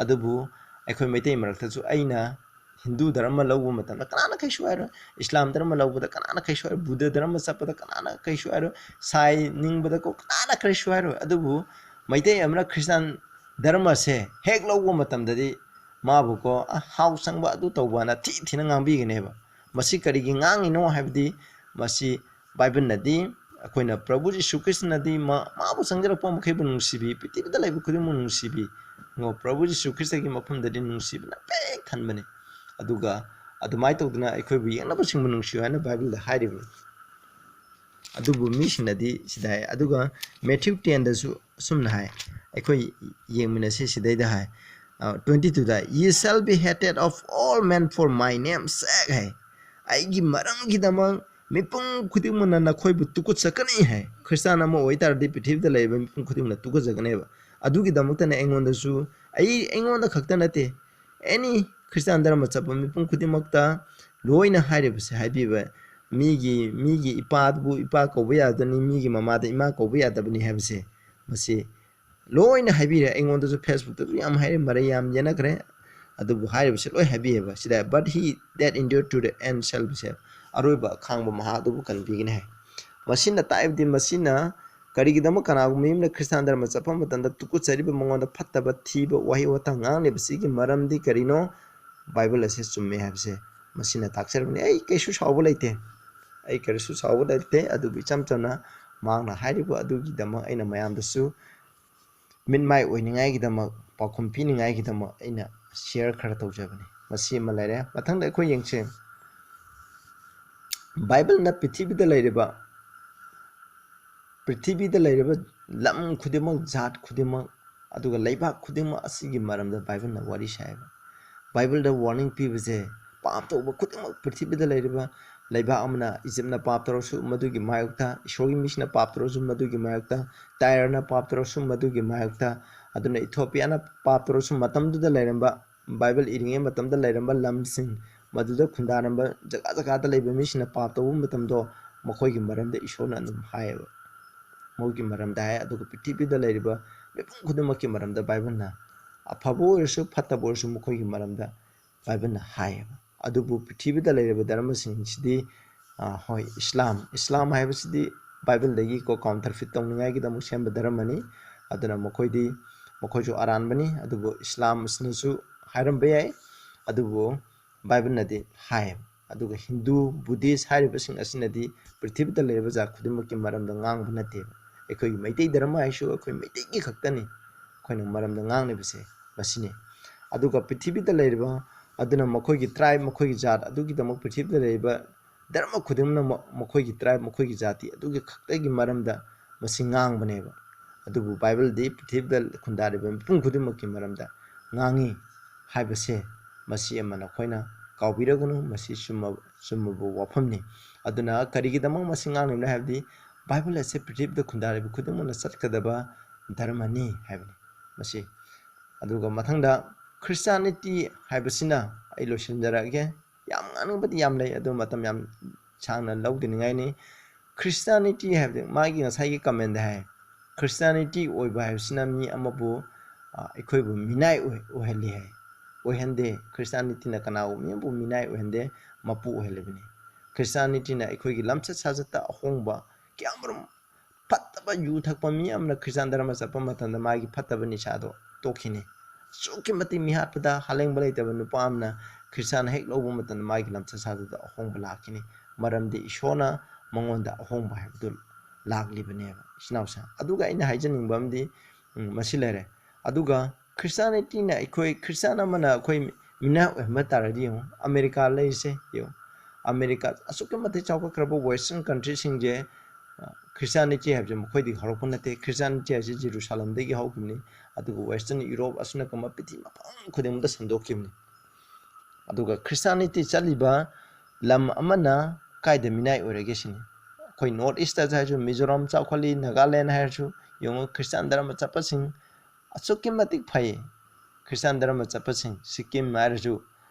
ꯑꯗꯨꯕꯨ ꯑꯩꯈꯣꯏ ꯃꯩꯇꯩ ꯃꯔꯛꯇꯁꯨ ꯑꯩꯅ ꯍꯤꯟꯗꯨ ꯙꯔꯃ ꯂꯧꯕ ꯃꯇꯝꯗ ꯀꯅꯥꯅ ꯀꯩꯁꯨ ꯍꯥꯏꯔꯣꯏ, ꯏꯁꯂꯥꯝ ꯙꯔꯃ ꯂꯧꯕꯗ ꯀꯅꯥꯅ ꯀꯩꯁꯨ ꯍꯥꯏꯔꯣꯏ, ꯕꯨꯙ ꯙꯔꯃ ꯆꯠꯄꯗ ꯀꯅꯥꯅ ꯀꯩꯁꯨ ꯍꯥꯏꯔꯣꯏ, ꯁꯥꯏ ꯅꯤꯡꯕꯗꯀꯣ ꯀꯅꯥꯅ ꯀꯩꯁꯨ ꯍꯥꯏꯔꯣꯏ꯫ ꯑꯗꯨꯕꯨ ꯃꯩꯇꯩ ꯑꯃꯅ ꯈ꯭ꯔꯤꯁꯇꯥꯟ ꯙꯔꯃꯁꯦ ꯍꯦꯛ ꯂꯧꯕ ꯃꯇꯝꯗꯗꯤ ꯃꯥꯕꯨꯀꯣ, ꯑ, ꯍꯥꯎ ꯆꯪꯕ ꯑꯗꯨ ꯇꯧꯕꯅ ꯊꯤ ꯊꯤꯅ ꯉꯥꯡꯕꯤꯒꯅꯦꯕ꯫ ꯃꯁꯤ ꯀꯔꯤꯒꯤ ꯉꯥꯡꯉꯤꯅꯣ ꯍꯥꯏꯕꯗꯤ, ꯃꯁꯤ ꯕꯥꯏꯕꯜꯅꯗꯤ, ꯑꯩꯈꯣꯏꯅ ꯄ꯭ꯔꯚꯨ ꯖꯤꯁꯨ ꯈ꯭ꯔꯤꯁꯇꯅꯗꯤ ꯃꯥ-, ꯃꯥꯕꯨ ꯆꯪꯖꯔꯛꯄ ꯃꯈꯩꯕꯨ ꯅꯨꯡꯁꯤꯕꯤ, ꯄ꯭ꯔꯤꯊꯤꯕꯤꯗ ꯂꯩꯕ ꯈꯨꯗꯤꯡꯃꯛ ꯅꯨꯡꯁꯤꯕꯤ꯫ ꯉꯣ, ꯄ꯭ꯔꯚꯨ ꯖꯤꯁꯨ ꯈ꯭ꯔꯤꯁꯇꯒꯤ ꯃꯐꯝꯗꯗꯤ ꯅꯨꯡꯁꯤꯕꯅ ꯄꯤꯛ ꯊꯟꯕꯅꯤ꯫ ꯑꯗꯨꯒ ꯑꯗꯨꯃꯥꯏꯅ ꯇꯧꯗꯅ ꯑꯩꯈꯣꯏꯕꯨ ꯌꯦꯡꯅꯕꯁꯤꯡꯕꯨ ꯅꯨꯡꯁꯤꯌꯨ ꯍꯥꯏꯅ ꯕꯥꯏꯕꯜꯗ ꯍꯥꯏꯔꯤꯕꯅꯤ꯫ ꯑꯗꯨꯕꯨ ꯃꯤꯁꯤꯡꯅꯗꯤ ꯁꯤꯗ ꯍꯥꯏ꯫ ꯑꯗꯨꯒ ꯃꯦꯊ꯭ꯌꯨ ꯇꯦꯟꯗꯁꯨ ꯑꯁꯨꯝꯅ ꯍꯥꯏ, ꯑꯩꯈꯣꯏ ꯌꯦꯡꯃꯤꯟꯅꯁꯤ꯫ ꯁꯤꯗꯩꯗ ꯍꯥꯏ, ꯑ, twenty two the, "Ye shall be hated of all men for my name's sake" ꯍꯥꯏ꯫ "ꯑꯩꯒꯤ ꯃꯔꯝꯒꯤꯗꯃꯛ ꯃꯤꯄꯨꯝ ꯈꯨꯗꯤꯡꯃꯛꯅ ꯅꯈꯣꯏꯕꯨ ꯇꯨꯀꯠꯆꯀꯅꯤ" ꯍꯥꯏ꯫ ꯈ꯭ꯔꯤꯁꯇꯥꯟ ꯑꯃ ꯑꯣꯏꯇꯥꯔꯗꯤ ꯄ꯭ꯔꯤꯊꯤꯕꯤꯗ ꯂꯩꯔꯤꯕ ꯃꯤꯄꯨꯝ ꯈꯨꯗꯤꯡꯃꯛꯅ ꯇꯨꯀꯠꯆꯒꯅꯦꯕ꯫ ꯑꯗꯨꯒꯤꯗꯃꯛꯇꯅꯦ ꯑꯩꯉꯣꯟꯗꯁꯨ, ꯑꯩ, ꯑꯩꯉꯣꯟꯗ ꯈꯛꯇ ꯅꯠꯇꯦ, ꯑꯦꯅꯤ ꯈ꯭ꯔꯤꯁꯇꯥꯟ ꯙꯔꯃ ꯆꯠꯄ ꯃꯤꯄꯨꯝ ꯈꯨꯗꯤꯡꯃꯛꯇ ꯂꯣꯏꯅ ꯍꯥꯏꯔꯤꯕꯁꯦ, ꯍꯥꯏꯕꯤꯕ, ꯃꯤꯒꯤ, ꯃꯤꯒꯤ ꯏꯄꯥꯕꯨ ꯏꯄꯥ ꯀꯧꯕ ꯌꯥꯗꯕꯅꯤ, ꯃꯤꯒꯤ ꯃꯃꯥꯗ ꯏꯃꯥ ꯀꯧꯕ ꯌꯥꯗꯕꯅꯤ ꯍꯥꯏꯕꯁꯦ, ꯃꯁꯤ ꯂꯣꯏꯅ ꯍꯥꯏꯕꯤꯔꯦ꯫ ꯑꯩꯉꯣꯟꯗꯁꯨ ꯐꯦꯁꯕꯨꯛꯇꯁꯨ ꯌꯥꯝ ꯍꯥꯏꯔꯦ, ꯃꯔꯩ ꯌꯥꯝ ꯌꯦꯟꯅꯈ꯭ꯔꯦ꯫ ꯑꯗꯨꯕꯨ ꯍꯥꯏꯔꯤꯕꯁꯦ ꯂꯣꯏ ꯍꯥꯏꯕꯤꯑꯕ ꯁꯤꯗ, "But he that endure to the end shall be saved." ꯑꯔꯣꯏꯕ ꯑꯈꯥꯡꯕ ꯃꯍꯥꯛ ꯑꯗꯨꯕꯨ ꯀꯟꯕꯤꯒꯅꯤ ꯍꯥꯏ꯫ ꯃꯁꯤꯅ ꯇꯥꯛꯏꯕꯗꯤ, ꯃꯁꯤꯅ ꯀꯔꯤꯒꯤꯗꯃꯛ ꯀꯅꯥꯒꯨꯝꯕ ꯃꯤ ꯑꯃꯅ ꯈ꯭ꯔꯤꯁꯇꯥꯟ ꯙꯔꯃ ꯆꯠꯄ ꯃꯇꯝꯗ ꯇꯨꯀꯠꯆꯔꯤꯕ, ꯃꯉꯣꯟꯗ ꯐꯠꯇꯕ ꯊꯤꯕ ꯋꯥꯍꯩ ꯋꯥꯇꯥ ꯉꯥꯡꯂꯤꯕꯁꯤꯒꯤ ꯃꯔꯝꯗꯤ ꯀꯔꯤꯅꯣ? ꯕꯥꯏꯕꯜ ꯑꯁꯤ ꯆꯨꯝꯃꯦ ꯍꯥꯏꯕꯁꯦ ꯃꯁꯤꯅ ꯇꯥꯛꯆꯔꯕꯅꯤ꯫ ꯑꯩ ꯀꯩꯁꯨ ꯁꯥꯎꯕ ꯂꯩꯇꯦ, ꯑꯩ ꯀꯔꯤꯁꯨ ꯁꯥꯎꯕ ꯂꯩꯇꯦ꯫ ꯑꯗꯨꯕꯨ ꯏꯆꯝ ꯆꯝꯅ ꯃꯍꯥꯛꯅ ꯍꯥꯏꯔꯤꯕ ꯑꯗꯨꯒꯤꯗꯃꯛ ꯑꯩꯅ ꯃꯌꯥꯝꯗꯁꯨ ꯃꯤꯠꯃꯥꯏ ꯑꯣꯏꯅꯤꯡꯉꯥꯏꯒꯤꯗꯃꯛ, ꯄꯥꯎꯈꯨꯝ ꯄꯤꯅꯤꯡꯉꯥꯏꯒꯤꯗꯃꯛ ꯑꯩꯅ ꯁꯤꯌꯔ ꯈꯔ ꯇꯧꯖꯕꯅꯤ꯫ ꯃꯁꯤ ꯑꯃ ꯂꯩꯔꯦ꯫ ꯃꯊꯪꯗ ꯑꯩꯈꯣꯏ ꯌꯦꯡꯁꯤ, ꯕꯥꯏꯕꯜꯅ ꯄ꯭ꯔꯤꯊꯤꯕꯤꯗ ꯂꯩꯔꯤꯕ, ꯄ꯭ꯔꯤꯊꯤꯕꯤꯗ ꯂꯩꯔꯤꯕ ꯂꯝ ꯈꯨꯗꯤꯡꯃꯛ, ꯖꯥꯠ ꯈꯨꯗꯤꯡꯃꯛ, ꯑꯗꯨꯒ ꯂꯩꯕꯥꯛ ꯈꯨꯗꯤꯡꯃꯛ ꯑꯁꯤꯒꯤ ꯃꯔꯝꯗ ꯕꯥꯏꯕꯜꯅ ꯋꯥꯔꯤ ꯁꯥꯏꯕ꯫ ꯕꯥꯏꯕꯜꯗ ꯋꯥꯔꯅꯤꯡ ꯄꯤꯕꯁꯦ, ꯄꯥꯞ ꯇꯧꯕ ꯈꯨꯗꯤꯡꯃꯛ, ꯄ꯭ꯔꯤꯊꯤꯕꯤꯗ ꯂꯩꯔꯤꯕ ꯂꯩꯕꯥꯛ ꯑꯃꯅ ꯏꯖꯤꯞꯅ ꯄꯥꯞ ꯇꯧꯔꯁꯨ ꯃꯗꯨꯒꯤ ꯃꯥꯌꯣꯛꯇ, ꯏꯁꯣꯔꯒꯤ ꯃꯤꯁꯤꯡꯅ ꯄꯥꯞ ꯇꯧꯔꯁꯨ ꯃꯗꯨꯒꯤ ꯃꯥꯌꯣꯛꯇ, ꯇꯥꯏꯔꯅ ꯄꯥꯞ ꯇꯧꯔꯁꯨ ꯃꯗꯨꯒꯤ ꯃꯥꯌꯣꯛꯇ, ꯑꯗꯨꯅ ꯏꯊꯣꯄꯤꯌꯥꯅ ꯄꯥꯞ ꯇꯧꯔꯁꯨ ꯃꯇꯝꯗꯨꯗ ꯂꯩꯔꯝꯕ ꯕꯥꯏꯕꯜ ꯏꯔꯤꯉꯩ ꯃꯇꯝꯗ ꯂꯩꯔꯝꯕ ꯂꯝꯁꯤꯡ, ꯃꯗꯨꯗ ꯈꯨꯟꯗꯥꯔꯝꯕ ꯖꯒꯥ ꯖꯒꯥꯗ ꯂꯩꯕ ꯃꯤꯁꯤꯡꯅ ꯄꯥꯞ ꯇꯧꯕ ꯃꯇꯝꯗꯣ ꯃꯈꯣꯏꯒꯤ ꯃꯔꯝꯗ ꯏꯁꯣꯔꯅ ꯑꯗꯨꯝ ꯍꯥꯏꯌꯦꯕ꯫ ꯃꯈꯣꯏꯒꯤ ꯃꯔꯝꯗ ꯍꯥꯏ, ꯑꯗꯨꯒ ꯄ꯭ꯔꯤꯊꯤꯕꯤꯗ ꯂꯩꯔꯤꯕ ꯃꯤꯄꯨꯝ ꯈꯨꯗꯤꯡꯃꯛꯀꯤ ꯃꯔꯝꯗ ꯕꯥꯏꯕꯜꯅ, ꯑꯐꯕ ꯑꯣꯏꯔꯁꯨ ꯐꯠꯇꯕ ꯑꯣꯏꯔꯁꯨ, ꯃꯈꯣꯏꯒꯤ ꯃꯔꯝꯗ ꯕꯥꯏꯕꯜꯅ ꯍꯥꯏꯌꯦꯕ꯫ ꯑꯗꯨꯕꯨ ꯄ꯭ꯔꯤꯊꯤꯕꯤꯗ ꯂꯩꯔꯤꯕ ꯙꯔꯃꯁꯤꯡꯁꯤꯗꯤ, ꯑ, ꯍꯣꯏ, ꯏꯁꯂꯥꯝ, ꯏꯁꯂꯥꯝ ꯍꯥꯏꯕꯁꯤꯗꯤ ꯕꯥꯏꯕꯜꯗꯒꯤꯀꯣ counterfeit ꯇꯧꯅꯤꯡꯉꯥꯏꯒꯤꯗꯃꯛ ꯁꯦꯝꯕ ꯙꯔꯃꯅꯤ꯫ ꯑꯗꯨꯅ ꯃꯈꯣꯏꯗꯤ, ꯃꯈꯣꯏꯁꯨ ꯑꯔꯥꯟꯕꯅꯤ꯫ ꯑꯗꯨꯕꯨ ꯏꯁꯂꯥꯝ ꯑꯁꯤꯅꯁꯨ ꯍꯥꯏꯔꯝꯕ ꯌꯥꯏ, ꯑꯗꯨꯕꯨ ꯕꯥꯏꯕꯜꯅꯗꯤ ꯍꯥꯏ꯫ ꯑꯗꯨꯒ ꯍꯤꯟꯗꯨ, ꯕꯨꯙꯤꯁ ꯍꯥꯏꯔꯤꯕꯁꯤꯡ ꯑꯁꯤꯅꯗꯤ ꯄ꯭ꯔꯤꯊꯤꯕꯤꯗ ꯂꯩꯔꯤꯕ ꯖꯥꯠ ꯈꯨꯗꯤꯡꯃꯛꯀꯤ ꯃꯔꯝꯗ ꯉꯥꯡꯕ ꯅꯠꯇꯦꯕ꯫ ꯑꯩꯈꯣꯏꯒꯤ ꯃꯩꯇꯩ ꯙꯔꯃ ꯍꯥꯏꯁꯨ ꯑꯩꯈꯣꯏ ꯃꯩꯇꯩꯒꯤ ꯈꯛꯇꯅꯤ ꯑꯩꯈꯣꯏꯅ ꯃꯔꯝꯗ ꯉꯥꯡꯂꯤꯕꯁꯦ, ꯃꯁꯤꯅꯤ꯫ ꯑꯗꯨꯒ ꯄ꯭ꯔꯤꯊꯤꯕꯤꯗ ꯂꯩꯔꯤꯕ, ꯑꯗꯨꯅ ꯃꯈꯣꯏꯒꯤ tribe, ꯃꯈꯣꯏꯒꯤ ꯖꯥꯠ ꯑꯗꯨꯒꯤꯗꯃꯛ ꯄ꯭ꯔꯤꯊꯤꯕꯤꯗ ꯂꯩꯔꯤꯕ ꯙꯔꯃ ꯈꯨꯗꯤꯡꯃꯛꯅ ꯃ-, ꯃꯈꯣꯏꯒꯤ tribe, ꯃꯈꯣꯏꯒꯤ ꯖꯥꯇꯤ ꯑꯗꯨꯒꯤ ꯈꯛꯇꯒꯤ ꯃꯔꯝꯗ ꯃꯁꯤ ꯉꯥꯡꯕꯅꯦꯕ꯫ ꯑꯗꯨꯕꯨ ꯕꯥꯏꯕꯜꯗꯤ ꯄ꯭ꯔꯤꯊꯤꯕꯤꯗ ꯈꯨꯟꯗꯥꯔꯤꯕ ꯃꯤꯄꯨꯝ ꯈꯨꯗꯤꯡꯃꯛꯀꯤ ꯃꯔꯝꯗ ꯉꯥꯡꯉꯤ ꯍꯥꯏꯕꯁꯦ, ꯃꯁꯤ ꯑꯃ ꯅꯈꯣꯏꯅ ꯀꯥꯎꯕꯤꯔꯒꯅꯨ꯫ ꯃꯁꯤ ꯆꯨꯝꯃ-, ꯆꯨꯝꯃꯕ ꯋꯥꯐꯝꯅꯤ꯫ ꯑꯗꯨꯅ ꯀꯔꯤꯒꯤꯗꯃꯛ ꯃꯁꯤ ꯉꯥꯡꯂꯤꯕꯅꯣ ꯍꯥꯏꯕꯗꯤ, ꯕꯥꯏꯕꯜ ꯑꯁꯦ ꯄ꯭ꯔꯤꯊꯤꯕꯤꯗ ꯈꯨꯟꯗꯥꯔꯤꯕ ꯈꯨꯗꯤꯡꯃꯛꯅ ꯆꯠꯀꯗꯕ ꯙꯔꯃꯅꯤ ꯍꯥꯏꯕꯅꯤ ꯃꯁꯤ꯫ ꯑꯗꯨꯒ ꯃꯊꯪꯗ Christianity ꯍꯥꯏꯕꯁꯤꯅ, ꯑꯩ ꯂꯣꯏꯁꯤꯟꯖꯔꯛꯑꯒꯦ꯫ ꯌꯥꯝ ꯉꯥꯡꯅꯤꯡꯕꯗꯤ ꯌꯥꯝ ꯂꯩ, ꯑꯗꯨ ꯃꯇꯝ ꯌꯥꯝ ꯁꯥꯡꯅ ꯂꯧꯗꯅꯤꯡꯉꯥꯏꯅꯤ꯫ Christianity ꯍꯥꯏꯕꯗꯤ ꯃꯥꯒꯤ ꯉꯁꯥꯏꯒꯤ comment ꯍꯥꯏ, Christianity ꯑꯣꯏꯕ ꯍꯥꯏꯕꯁꯤꯅ ꯃꯤ ꯑꯃꯕꯨ, ꯑ, ꯑꯩꯈꯣꯏꯕꯨ ꯃꯤꯅꯥꯏ ꯑꯣꯏ-, ꯑꯣꯏꯍꯜꯂꯤ ꯍꯥꯏ꯫ ꯑꯣꯏꯍꯟꯗꯦ꯫ Christianityꯅ ꯀꯅꯥꯒꯨꯝꯕ ꯃꯤ ꯑꯃꯕꯨ ꯃꯤꯅꯥꯏ ꯑꯣꯏꯍꯟꯗꯦ, ꯃꯄꯨ ꯑꯣꯏꯍꯜꯂꯤꯕꯅꯤ꯫ Christianityꯅ ꯑꯩꯈꯣꯏꯒꯤ ꯂꯝꯆꯠ ꯁꯥꯖꯠꯇ ꯑꯍꯣꯡꯕ ꯀꯌꯥꯃꯔꯨꯝ, ꯐꯠꯇꯕ ꯌꯨ ꯊꯛꯄ ꯃꯤ ꯑꯃꯅ ꯈ꯭ꯔꯤꯁꯇꯥꯟ ꯙꯔꯃ ꯆꯠꯄ ꯃꯇꯝꯗ ꯃꯥꯒꯤ ꯐꯠꯇꯕ ꯅꯤꯁꯥꯗꯣ ꯇꯣꯛꯈꯤꯅꯤ꯫ ꯑꯁꯨꯛꯀꯤ ꯃꯇꯤꯛ ꯃꯤꯍꯥꯠꯄꯗ ꯍꯥꯂꯦꯡꯕ ꯂꯩꯇꯕ ꯅꯨꯄꯥ ꯑꯃꯅ ꯈ꯭ꯔꯤꯁꯇꯥꯟ ꯍꯦꯛ ꯂꯧꯕ ꯃꯇꯝꯗ ꯃꯥꯒꯤ ꯂꯝꯆꯠ ꯁꯥꯖꯠꯇ ꯑꯍꯣꯡꯕ ꯂꯥꯛꯈꯤꯅꯤ꯫ ꯃꯔꯝꯗꯤ ꯏꯁꯣꯔꯅ ꯃꯉꯣꯟꯗ ꯑꯍꯣꯡꯕ ꯍꯥꯏꯕꯗꯨ ꯂꯥꯛꯂꯤꯕꯅꯦꯕ, ꯏꯆꯤꯟ ꯏꯅꯥꯎꯁꯦ꯫ ꯑꯗꯨꯒ ꯑꯩꯅ ꯍꯥꯏꯖꯅꯤꯡꯕ ꯑꯃꯗꯤ, ꯎꯝ, ꯃꯁꯤ ꯂꯩꯔꯦ꯫ ꯑꯗꯨꯒ Christianityꯅ ꯑꯩꯈꯣꯏ, ꯈ꯭ꯔꯤꯁꯇꯥꯟ ꯑꯃꯅ ꯑꯩꯈꯣꯏ ꯃꯤꯅꯥꯏ ꯑꯣꯏꯍꯟꯕ ꯇꯥꯔꯗꯤ ꯌꯦꯡꯉꯨ, ꯑꯃꯦꯔꯤꯀꯥ ꯂꯩꯔꯤꯁꯦ ꯌꯦꯡꯉꯨ, ꯑꯃꯦꯔꯤꯀꯥ ꯑꯁꯨꯛꯀꯤ ꯃꯇꯤꯛ ꯆꯥꯎꯈꯠꯈ꯭ꯔꯕ Western countryꯁꯤꯡꯁꯦ, ꯑ, Christianity ꯍꯥꯏꯕꯁꯦ ꯃꯈꯣꯏꯗꯒꯤ ꯍꯧꯔꯛꯄ ꯅꯠꯇꯦ꯫ Christianity ꯍꯥꯏꯁꯦ ꯖꯦꯔꯨꯁꯥꯂꯝꯗꯒꯤ ꯍꯧꯈꯤꯕꯅꯤ, ꯑꯗꯨꯒ Western Europe ꯑꯁꯨꯝꯅ ꯀꯃ ꯄ꯭ꯔꯤꯊꯤꯕꯤ ꯃꯐꯝ ꯈꯨꯗꯤꯡꯃꯛꯇ ꯁꯟꯗꯣꯛꯈꯤꯕꯅꯤ꯫ ꯑꯗꯨꯒ Christianity ꯆꯠꯂꯤꯕ ꯂꯝ ꯑꯃꯅ ꯀꯥꯏꯗ ꯃꯤꯅꯥꯏ ꯑꯣꯏꯔꯒꯦ ꯁꯤꯅꯤ꯫ ꯑꯩꯈꯣꯏ North Eastꯇ ꯍꯥꯏꯔꯁꯨ, ꯃꯤꯖꯣꯔꯥꯝ ꯆꯥꯎꯈꯠꯂꯤ, ꯅꯥꯒꯥꯂꯦꯟ ꯍꯥꯏꯔꯁꯨ ꯌꯦꯡꯉꯨ, ꯈ꯭ꯔꯤꯁꯇꯥꯟ ꯙꯔꯃ ꯆꯠꯄꯁꯤꯡ ꯑꯁꯨꯛꯀꯤ ꯃꯇꯤꯛ ꯐꯩ꯫ ꯈ꯭ꯔꯤꯁꯇꯥꯟ ꯙꯔꯃ ꯆꯠꯄꯁꯤꯡ, ꯁꯤꯛꯀꯤꯝ ꯍꯥꯏꯔꯁꯨ,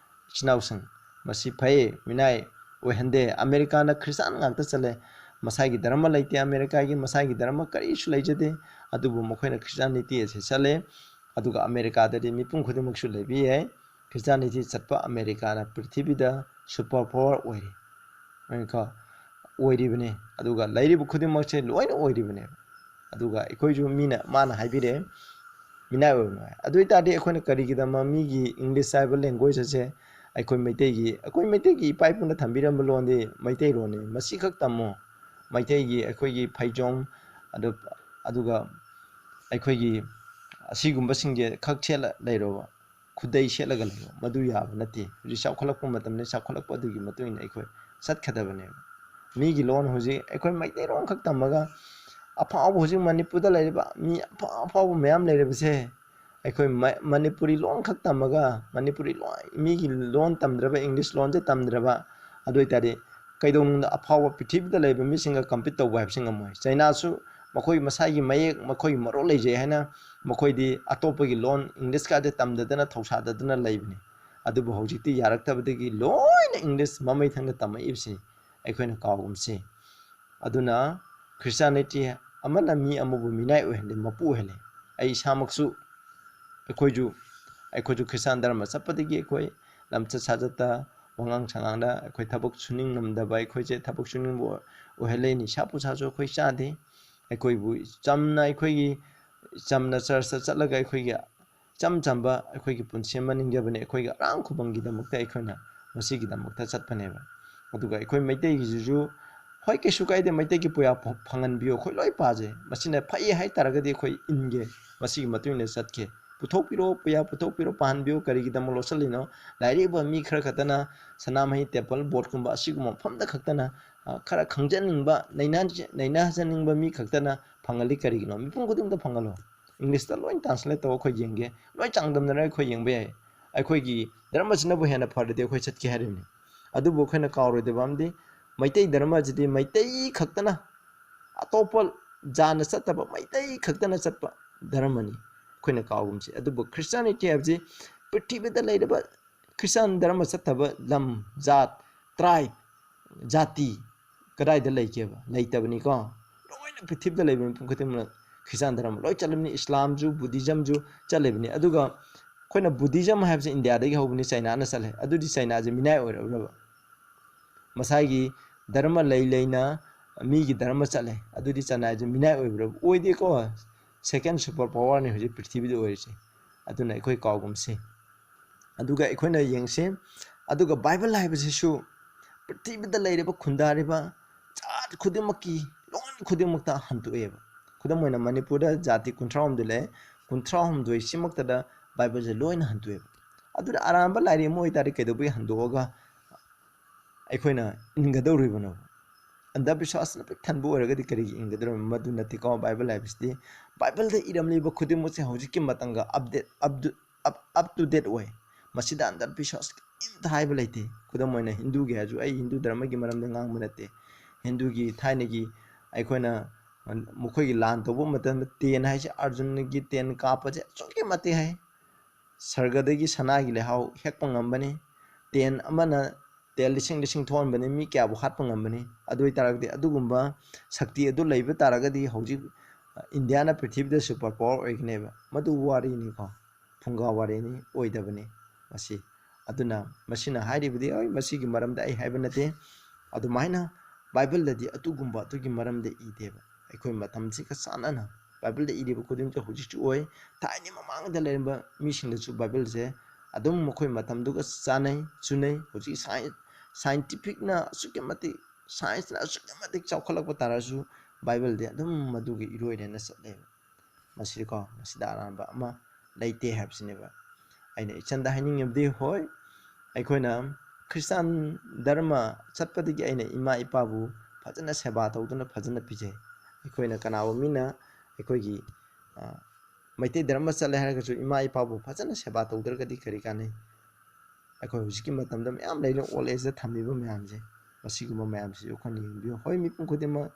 ꯏꯆꯤꯟ ꯏꯅꯥꯎꯁꯤꯡ, ꯃꯁꯤ ꯐꯩ, ꯃꯤꯅꯥꯏ ꯑꯣꯏꯍꯟꯗꯦ꯫ ꯑꯃꯦꯔꯤꯀꯥꯅ ꯈ꯭ꯔꯤꯁꯇꯥꯟ ꯉꯥꯛꯇ ꯆꯠꯂꯦ, ꯃꯁꯥꯒꯤ ꯙꯔꯃ ꯂꯩꯇꯦ꯫ ꯑꯃꯦꯔꯤꯀꯥꯒꯤ ꯃꯁꯥꯒꯤ ꯙꯔꯃ ꯀꯔꯤꯁꯨ ꯂꯩꯖꯗꯦ, ꯑꯗꯨꯕꯨ ꯃꯈꯣꯏꯅ ꯈ꯭ꯔꯤꯁꯇꯥꯟꯅꯤꯇꯤ ꯑꯁꯤ ꯆꯠꯂꯦ꯫ ꯑꯗꯨꯒ ꯑꯃꯦꯔꯤꯀꯥꯗꯗꯤ ꯃꯤꯄꯨꯝ ꯈꯨꯗꯤꯡꯃꯛꯁꯨ ꯂꯩꯕ ꯌꯥꯏ꯫ ꯈ꯭ꯔꯤꯁꯇꯥꯟꯅꯤꯇꯤ ꯆꯠꯄ ꯑꯃꯦꯔꯤꯀꯥꯅ ꯄ꯭ꯔꯤꯊꯤꯕꯤꯗ ꯁꯨꯄꯔ ꯄꯥꯋꯔ ꯑꯣꯏꯔꯤ, ꯀꯣ, ꯑꯣꯏꯔꯤꯕꯅꯤ꯫ ꯑꯗꯨꯒ ꯂꯩꯔꯤꯕ ꯈꯨꯗꯤꯡꯃꯛꯁꯦ ꯂꯣꯏꯅ ꯑꯣꯏꯔꯤꯕꯅꯦꯕ꯫ ꯑꯗꯨꯒ ꯑꯩꯈꯣꯏꯁꯨ ꯃꯤꯅ, ꯃꯥꯅ ꯍꯥꯏꯕꯤꯔꯛꯑꯦ, ꯃꯤꯅꯥꯏ ꯑꯣꯏꯕ ꯅꯨꯡꯉꯥꯏ꯫ ꯑꯗꯨ ꯑꯣꯏꯇꯥꯔꯗꯤ ꯑꯩꯈꯣꯏꯅ ꯀꯔꯤꯒꯤꯗꯃꯛ ꯃꯤꯒꯤ ꯏꯪꯂꯤꯁ ꯍꯥꯏꯕ ꯂꯦꯡꯒ꯭ꯋꯦꯖ ꯑꯁꯦ ꯑꯩꯈꯣꯏ ꯃꯩꯇꯩꯒꯤ, ꯑꯩꯈꯣꯏ ꯃꯩꯇꯩꯒꯤ ꯏꯄꯥ ꯏꯄꯨꯅ ꯊꯝꯕꯤꯔꯝꯕ ꯂꯣꯟꯗꯤ ꯃꯩꯇꯩꯂꯣꯟꯅꯤ, ꯃꯁꯤꯈꯛ ꯇꯝꯃꯣ꯫ ꯃꯩꯇꯩꯒꯤ ꯑꯩꯈꯣꯏꯒꯤ ꯐꯩꯖꯣꯝ, ꯑꯗꯨ, ꯑꯗꯨꯒ ꯑꯩꯈꯣꯏꯒꯤ ꯑꯁꯤꯒꯨꯝꯕꯁꯤꯡꯁꯦ ꯈꯛ ꯁꯦꯠꯂ ꯂꯩꯔꯣꯕ, ꯈꯨꯗꯩ ꯁꯦꯠꯂꯒ ꯂꯩꯔꯣ, ꯃꯗꯨ ꯌꯥꯕ ꯅꯠꯇꯦ꯫ ꯍꯧꯖꯤꯛ ꯆꯥꯎꯈꯠꯂꯛꯄ ꯃꯇꯝꯅꯤ, ꯆꯥꯎꯈꯠꯂꯛꯄ ꯑꯗꯨꯒꯤ ꯃꯇꯨꯡ ꯏꯟꯅ ꯑꯩꯈꯣꯏ ꯆꯠꯀꯗꯕꯅꯦꯕ꯫ ꯃꯤꯒꯤ ꯂꯣꯟ ꯍꯧꯖꯤꯛ ꯑꯩꯈꯣꯏ ꯃꯩꯇꯩꯂꯣꯟ ꯈꯛ ꯇꯝꯃꯒ ꯑꯐꯥꯎꯕ ꯍꯧꯖꯤꯛ ꯃꯅꯤꯄꯨꯔꯗ ꯂꯩꯔꯤꯕ ꯃꯤ ꯑꯐꯥꯎ ꯑꯐꯥꯎꯕ ꯃꯌꯥꯝ ꯂꯩꯔꯤꯕꯁꯦ, ꯑꯩꯈꯣꯏ ꯃ-, ꯃꯅꯤꯄꯨꯔꯤ ꯂꯣꯟ ꯈꯛ ꯇꯝꯃꯒ, ꯃꯅꯤꯄꯨꯔꯤ ꯂꯣꯟ, ꯃꯤꯒꯤ ꯂꯣꯟ ꯇꯝꯗ꯭ꯔꯕ, ꯏꯪꯂꯤꯁ ꯂꯣꯟꯁꯦ ꯇꯝꯗ꯭ꯔꯕ, ꯑꯗꯨ ꯑꯣꯏꯇꯥꯔꯗꯤ ꯀꯩꯗꯧꯅꯨꯡꯗ ꯑꯐꯥꯎꯕ ꯄ꯭ꯔꯤꯊꯤꯕꯤꯗ ꯂꯩꯕ ꯃꯤꯁꯤꯡꯒ ꯀꯝꯄꯤꯠ ꯇꯧꯕ ꯍꯥꯏꯕꯁꯤ ꯉꯝꯃꯣꯏ꯫ ꯆꯩꯅꯥꯁꯨ ꯃꯈꯣꯏ ꯃꯁꯥꯒꯤ ꯃꯌꯦꯛ, ꯃꯈꯣꯏꯒꯤ ꯃꯔꯣꯜ ꯂꯩꯖꯩ ꯍꯥꯏꯅ ꯃꯈꯣꯏꯗꯤ ꯑꯇꯣꯞꯄꯒꯤ ꯂꯣꯟ, ꯏꯪꯂꯤꯁꯀꯥꯁꯦ ꯇꯝꯗꯗꯅ, ꯊꯧꯁꯥꯗꯗꯅ ꯂꯩꯕꯅꯤ꯫ ꯑꯗꯨꯕꯨ ꯍꯧꯖꯤꯛꯇꯤ ꯌꯥꯔꯛꯇꯕꯗꯒꯤ ꯂꯣꯏꯅ ꯏꯪꯂꯤꯁ ꯃꯃꯩ ꯊꯪꯅ ꯇꯝꯃꯛꯏꯕꯁꯤ ꯑꯩꯈꯣꯏꯅ ꯀꯥꯎꯒꯨꯝꯁꯤ꯫ ꯑꯗꯨꯅ ꯈ꯭ꯔꯤꯁꯇꯤꯌꯥꯅꯤꯇꯤ ꯑꯃꯅ ꯃꯤ ꯑꯃꯕꯨ ꯃꯤꯅꯥꯏ ꯑꯣꯏꯍꯜꯂꯤ, ꯃꯄꯨ ꯑꯣꯏꯍꯜꯂꯤ꯫ ꯑꯩ ꯏꯁꯥꯃꯛꯁꯨ, ꯑꯩꯈꯣꯏꯁꯨ, ꯑꯩꯈꯣꯏꯁꯨ ꯈ꯭ꯔꯤꯁꯇꯥꯟ ꯙꯔꯃ ꯆꯠꯄꯗꯒꯤ ꯑꯩꯈꯣꯏ ꯂꯝꯆꯠ ꯁꯥꯖꯠꯇ, ꯋꯥꯉꯥꯡ ꯁꯉꯥꯡꯗ ꯑꯩꯈꯣꯏ ꯊꯕꯛ ꯁꯨꯅꯤꯡꯉꯝꯗꯕ, ꯑꯩꯈꯣꯏꯁꯦ ꯊꯕꯛ ꯁꯨꯅꯤꯡꯕ ꯑꯣꯏꯍꯜꯂꯦ꯫ ꯅꯤꯁꯥ ꯄꯨꯁꯥꯁꯨ ꯑꯩꯈꯣꯏ ꯆꯥꯗꯦ꯫ ꯑꯩꯈꯣꯏꯕꯨ ꯆꯝꯅ, ꯑꯩꯈꯣꯏꯒꯤ ꯆꯝꯅ ꯆꯔꯆꯇ ꯆꯠꯂꯒ ꯑꯩꯈꯣꯏꯒꯤ ꯏꯆꯝ ꯆꯝꯕ ꯑꯩꯈꯣꯏꯒꯤ ꯄꯨꯟꯁꯤ ꯑꯃ ꯅꯤꯡꯖꯕꯅꯤ꯫ ꯑꯩꯈꯣꯏꯒꯤ ꯑꯔꯥꯝ ꯈꯨꯕꯝꯒꯤꯗꯃꯛꯇ ꯑꯩꯈꯣꯏꯅ ꯃꯁꯤꯒꯤꯗꯃꯛꯇ ꯆꯠꯄꯅꯦꯕ꯫ ꯑꯗꯨꯒ ꯑꯩꯈꯣꯏ ꯃꯩꯇꯩꯒꯤꯁꯤꯁꯨ, ꯍꯣꯏ, ꯀꯩꯁꯨ ꯀꯥꯏꯗꯦ, ꯃꯩꯇꯩꯒꯤ ꯄꯨꯌꯥ ꯐ-, ꯐꯪꯍꯟꯕꯤꯌꯨ, ꯑꯩꯈꯣꯏ ꯂꯣꯏ ꯄꯥꯖꯩ꯫ ꯃꯁꯤꯅ ꯐꯩ ꯍꯥꯏ ꯇꯥꯔꯒꯗꯤ ꯑꯩꯈꯣꯏ ꯏꯟꯒꯦ, ꯃꯁꯤꯒꯤ ꯃꯇꯨꯡ ꯏꯟꯅ ꯆꯠꯀꯦ꯫ ꯄꯨꯊꯣꯛꯄꯤꯔꯛꯑꯣ, ꯄꯨꯌꯥ ꯄꯨꯊꯣꯛꯄꯤꯔꯣ, ꯄꯥꯍꯟꯕꯤꯌꯨ꯫ ꯀꯔꯤꯒꯤꯗꯃꯛ ꯂꯣꯠꯁꯤꯜꯂꯤꯅꯣ? ꯂꯥꯏꯔꯤꯛ ꯍꯩꯕ ꯃꯤ ꯈꯔ ꯈꯛꯇꯅ, ꯁꯅꯥꯃꯍꯤ ꯇꯦꯝꯄꯜ ꯕꯣꯔꯗꯀꯨꯝꯕ ꯑꯁꯤꯒꯨꯝꯕ ꯃꯐꯝꯗ ꯈꯛꯇꯅ, ꯑ, ꯈꯔ ꯈꯪꯖꯅꯤꯡꯕ, ꯅꯩꯅ-, ꯅꯩꯅꯖꯅꯤꯡꯕ ꯃꯤ ꯈꯛꯇꯅ ꯐꯪꯍꯜꯂꯤ꯫ ꯀꯔꯤꯒꯤꯅꯣ? ꯃꯤꯄꯨꯝ ꯈꯨꯗꯤꯡꯃꯛꯇ ꯐꯪꯍꯜꯂꯣ꯫ ꯏꯪꯂꯤꯁꯇ ꯂꯣꯏ ꯇ꯭ꯔꯥꯟꯁꯂꯦꯠ ꯇꯧꯔ ꯑꯩꯈꯣꯏ ꯌꯦꯡꯒꯦ, ꯂꯣꯏ ꯆꯥꯡꯗꯝꯅꯔꯒ ꯑꯩꯈꯣꯏ ꯌꯦꯡꯕ ꯌꯥꯏ꯫ ꯑꯩꯈꯣꯏꯒꯤ ꯙꯔꯃꯁꯤꯅꯕꯨ ꯍꯦꯟꯅ ꯐꯔꯗꯤ ꯑꯩꯈꯣꯏ ꯆꯠꯀꯦ ꯍꯥꯏꯔꯤꯕꯅꯤ꯫ ꯑꯗꯨꯕꯨ ꯑꯩꯈꯣꯏꯅ ꯀꯥꯎꯔꯣꯏꯗꯕ ꯑꯃꯗꯤ, ꯃꯩꯇꯩ ꯙꯔꯃꯁꯤꯗꯤ ꯃꯩꯇꯩ ꯈꯛꯇꯅ, ꯑꯇꯣꯞꯄ ꯖꯥꯠꯅ ꯆꯠꯇꯕ, ꯃꯩꯇꯩ ꯈꯛꯇꯅ ꯆꯠꯄ ꯙꯔꯃꯅꯤ꯫ ꯑꯩꯈꯣꯏꯅ ꯀꯥꯎꯒꯨꯝꯁꯤ꯫ ꯑꯗꯨꯕꯨ Christianity ꯍꯥꯏꯕꯁꯤ ꯄ꯭ꯔꯤꯊꯤꯕꯤꯗ ꯂꯩꯔꯤꯕ Christian ꯙꯔꯃ ꯆꯠꯇꯕ ꯂꯝ, ꯖꯥꯠ, tribe, ꯖꯥꯇꯤ ꯀꯗꯥꯏꯗ ꯂꯩꯒꯦꯕ? ꯂꯩꯇꯕꯅꯤꯀꯣ꯫ ꯂꯣꯏꯅ ꯄ꯭ꯔꯤꯊꯤꯕꯤꯗ ꯂꯩꯕ ꯃꯤꯄꯨꯝ ꯈꯨꯗꯤꯡꯃꯛ Christian ꯙꯔꯃ ꯂꯣꯏ ꯆꯠꯂꯕꯅꯤ, ꯏꯁꯂꯥꯝꯁꯨ, Buddhismꯁꯨ ꯆꯠꯂꯤꯕꯅꯤ꯫ ꯑꯗꯨꯒ ꯑꯩꯈꯣꯏꯅ Buddhism ꯍꯥꯏꯕꯁꯤ ꯏꯟꯗꯤꯌꯥꯗꯒꯤ ꯍꯧꯕꯅꯤ, ꯆꯥꯏꯅꯥꯅ ꯆꯠꯂꯦ꯫ ꯑꯗꯨꯗꯤ ꯆꯥꯏꯅꯥꯁꯦ ꯃꯤꯅꯥꯏ ꯑꯣꯏꯔꯛꯎꯔꯕ? ꯃꯁꯥꯒꯤ ꯙꯔꯃ ꯂꯩ ꯂꯩꯅ ꯃꯤꯒꯤ ꯙꯔꯃ ꯆꯠꯂꯦ꯫ ꯑꯗꯨꯗꯤ ꯆꯥꯏꯅꯥꯁꯦ ꯃꯤꯅꯥꯏ ꯑꯣꯏꯕ꯭ꯔꯕ? ꯑꯣꯏꯗꯦꯀꯣ꯫ Second super powerꯅꯤ ꯍꯧꯖꯤꯛ ꯄ꯭ꯔꯤꯊꯤꯕꯤꯗ ꯑꯣꯏꯔꯤꯁꯦ꯫ ꯑꯗꯨꯅ ꯑꯩꯈꯣꯏ ꯀꯥꯎꯒꯨꯝꯁꯤ꯫ ꯑꯗꯨꯒ ꯑꯩꯈꯣꯏꯅ ꯌꯦꯡꯁꯤ, ꯑꯗꯨꯒ ꯕꯥꯏꯕꯜ ꯍꯥꯏꯕꯁꯤꯁꯨ ꯄ꯭ꯔꯤꯊꯤꯕꯤꯗ ꯂꯩꯔꯤꯕ ꯈꯨꯟꯗꯥꯔꯤꯕ ꯖꯥꯠ ꯈꯨꯗꯤꯡꯃꯛꯀꯤ, ꯂꯣꯟ ꯈꯨꯗꯤꯡꯃꯛꯇ ꯍꯟꯗꯣꯛꯑꯦꯕ꯫ ꯈꯨꯗꯝ ꯑꯣꯏꯅ ꯃꯅꯤꯄꯨꯔꯗ ꯖꯥꯇꯤ ꯀꯨꯟꯊ꯭ꯔꯥ ꯍꯨꯝꯗꯣꯏ ꯂꯩ, ꯀꯨꯟꯊ꯭ꯥ ꯍꯨꯝꯗꯣꯏꯁꯤꯃꯛꯇꯗ ꯕꯥꯏꯕꯜꯁꯦ ꯂꯣꯏꯅ ꯍꯟꯗꯣꯛꯑꯦꯕ꯫ ꯑꯗꯨꯗ ꯑꯔꯥꯟꯕ ꯂꯥꯏꯔꯤꯛ ꯑꯃ ꯑꯣꯏꯇꯥꯔꯗꯤ ꯀꯩꯗꯧꯕꯒꯤ ꯍꯟꯗꯣꯛꯑꯒ ꯑꯩꯈꯣꯏꯅ ꯏꯟꯒꯗꯧꯔꯤꯕꯅꯣ? ꯑꯟꯙꯕꯤꯁ꯭ꯋꯥꯁꯅ ꯄꯤꯛ ꯊꯟꯕ ꯑꯣꯏꯔꯒꯗꯤ ꯀꯔꯤꯒꯤ ꯏꯟꯒꯗꯧꯔꯤꯕꯅꯣ? ꯃꯗꯨ ꯅꯠꯇꯦꯀꯣ꯫ ꯕꯥꯏꯕꯜ ꯍꯥꯏꯕꯁꯤꯗꯤ, ꯕꯥꯏꯕꯜꯗ ꯏꯔꯝꯂꯤꯕ ꯈꯨꯗꯤꯡꯃꯛꯁꯦ ꯍꯧꯖꯤꯛꯀꯤ ꯃꯇꯝꯒ update, up to, up, up to date ꯑꯣꯏ꯫ ꯃꯁꯤꯗ ꯑꯟꯙꯕꯤꯁ꯭ꯋꯥꯁ ꯀꯔꯤꯝꯇ ꯍꯥꯏꯕ ꯂꯩꯇꯦ꯫ ꯈꯨꯗꯝ ꯑꯣꯏꯅ ꯍꯤꯟꯗꯨꯒꯤ ꯍꯥꯏꯔꯁꯨ, ꯑꯩ ꯍꯤꯟꯗꯨ ꯙꯔꯃꯒꯤ ꯃꯔꯝꯗ ꯉꯥꯡꯕ ꯅꯠꯇꯦ꯫ ꯍꯤꯟꯗꯨꯒꯤ ꯊꯥꯏꯅꯒꯤ ꯑꯩꯈꯣꯏꯅ ꯃꯈꯣꯏꯒꯤ ꯂꯥꯟ ꯇꯧꯕ ꯃꯇꯝꯗ ꯇꯦꯟ ꯍꯥꯏꯁꯦ, ꯑꯔꯖꯨꯟꯒꯤ ꯇꯦꯟ ꯀꯥꯞꯄꯁꯦ ꯑꯁꯨꯛꯀꯤ ꯃꯇꯤꯛ ꯍꯩ꯫ ꯁꯔꯒꯗꯒꯤ ꯁꯅꯥꯒꯤ ꯂꯩꯍꯥꯎ ꯍꯦꯛꯄ ꯉꯝꯕꯅꯤ꯫ ꯇꯦꯟ ꯑꯃꯅ ꯇꯦꯟ ꯂꯤꯁꯤꯡ ꯂꯤꯁꯤꯡ ꯊꯣꯛꯍꯟꯕꯅꯤ, ꯃꯤ ꯀꯌꯥꯕꯨ ꯍꯥꯠꯄ ꯉꯝꯕꯅꯤ꯫ ꯑꯗꯨ ꯑꯣꯏꯇꯥꯔꯒꯗꯤ, ꯑꯗꯨꯒꯨꯝꯕ ꯁꯛꯇꯤ ꯑꯗꯨ ꯂꯩꯕ ꯇꯥꯔꯒꯗꯤ ꯍꯧꯖꯤꯛ, ꯑ, ꯏꯟꯗꯤꯌꯥꯅ ꯄ꯭ꯔꯤꯊꯤꯕꯤꯗ super power ꯑꯣꯏꯒꯅꯦꯕ꯫ ꯃꯗꯨ ꯋꯥꯔꯤꯅꯤꯀꯣ, ꯐꯨꯡꯒꯥ ꯋꯥꯔꯤꯅꯤ, ꯑꯣꯏꯗꯕꯅꯤ ꯃꯁꯤ꯫ ꯑꯗꯨꯅ ꯃꯁꯤꯅ ꯍꯥꯏꯔꯤꯕꯗꯤ, ꯍꯣꯏ, ꯃꯁꯤꯒꯤ ꯃꯔꯝꯗ ꯑꯩ ꯍꯥꯏꯕ ꯅꯠꯇꯦ꯫ ꯑꯗꯨꯃꯥꯏꯅ ꯕꯥꯏꯕꯜꯗꯗꯤ ꯑꯗꯨꯒꯨꯝꯕ ꯑꯗꯨꯒꯤ ꯃꯔꯝꯗ ꯏꯗꯦꯕ꯫ ꯑꯩꯈꯣꯏ ꯃꯇꯝꯁꯤꯒ ꯆꯥꯟꯅꯅ ꯕꯥꯏꯕꯜꯗ ꯏꯔꯤꯕ ꯈꯨꯗꯤꯡꯃꯛꯁꯦ ꯍꯧꯖꯤꯛꯁꯨ ꯑꯣꯏ, ꯊꯥꯏꯅ ꯃꯃꯥꯡꯗ ꯂꯩꯔꯝꯕ ꯃꯤꯁꯤꯡꯗꯁꯨ ꯕꯥꯏꯕꯜꯁꯦ ꯑꯗꯨꯝ ꯃꯈꯣꯏ ꯃꯇꯝꯗꯨꯒ ꯆꯥꯟꯅꯩ, ꯆꯨꯅꯩ꯫ ꯍꯧꯖꯤꯛ ꯁꯥꯏꯟ-, scientificꯅ ꯑꯁꯨꯛꯀꯤ ꯃꯇꯤꯛ, scienceꯅ ꯑꯁꯨꯛꯀꯤ ꯃꯇꯤꯛ ꯆꯥꯎꯈꯠꯂꯛꯄ ꯇꯥꯔꯁꯨ ꯕꯥꯏꯕꯜꯗꯤ ꯑꯗꯨꯝ ꯃꯗꯨꯒꯤ ꯏꯔꯣꯏꯔꯦꯅ ꯆꯠꯂꯦꯕ꯫ ꯃꯁꯤꯀꯣ, ꯃꯁꯤꯗ ꯑꯔꯥꯟꯕ ꯑꯃ ꯂꯩꯇꯦ ꯍꯥꯏꯕꯁꯤꯅꯦꯕ꯫ ꯑꯩꯅ ꯏꯆꯟꯗ ꯍꯥꯏꯅꯤꯡꯉꯤꯕꯗꯤ, ꯍꯣꯏ, ꯑꯩꯈꯣꯏꯅ ꯈ꯭ꯔꯤꯁꯇꯥꯟ ꯙꯔꯃ ꯆꯠꯄꯗꯒꯤ ꯑꯩꯅ ꯏꯃꯥ ꯏꯄꯥꯕꯨ ꯐꯖꯅ ꯁꯦꯕꯥ ꯇꯧꯗꯨꯅ ꯐꯖꯅ ꯄꯤꯖꯩ꯫ ꯑꯩꯈꯣꯏꯅ ꯀꯅꯥꯒꯨꯝꯕ ꯃꯤꯅ ꯑꯩꯈꯣꯏꯒꯤ, ꯑ, ꯃꯩꯇꯩ ꯙꯔꯃ ꯆꯠꯂꯦ ꯍꯥꯏꯔꯒꯁꯨ ꯏꯃꯥ ꯏꯄꯥꯕꯨ ꯐꯖꯅ ꯁꯦꯕꯥ ꯇꯧꯗ꯭ꯔꯒꯗꯤ ꯀꯔꯤ ꯀꯥꯟꯅꯩ? ꯑꯩꯈꯣꯏ ꯍꯧꯖꯤꯛꯀꯤ ꯃꯇꯝꯗ ꯃꯌꯥꯝ ꯂꯩꯔꯦ, old ageꯗ ꯊꯝꯃꯤꯕ ꯃꯌꯥꯝꯁꯦ, ꯃꯁꯤꯒꯨꯝꯕ ꯃꯌꯥꯝꯁꯤꯁꯨ ꯑꯩꯈꯣꯏꯅ ꯌꯦꯡꯕꯤꯌꯨ꯫ ꯍꯣꯏ, ꯃꯤꯄꯨꯝ ꯈꯨꯗꯤꯡꯃꯛ,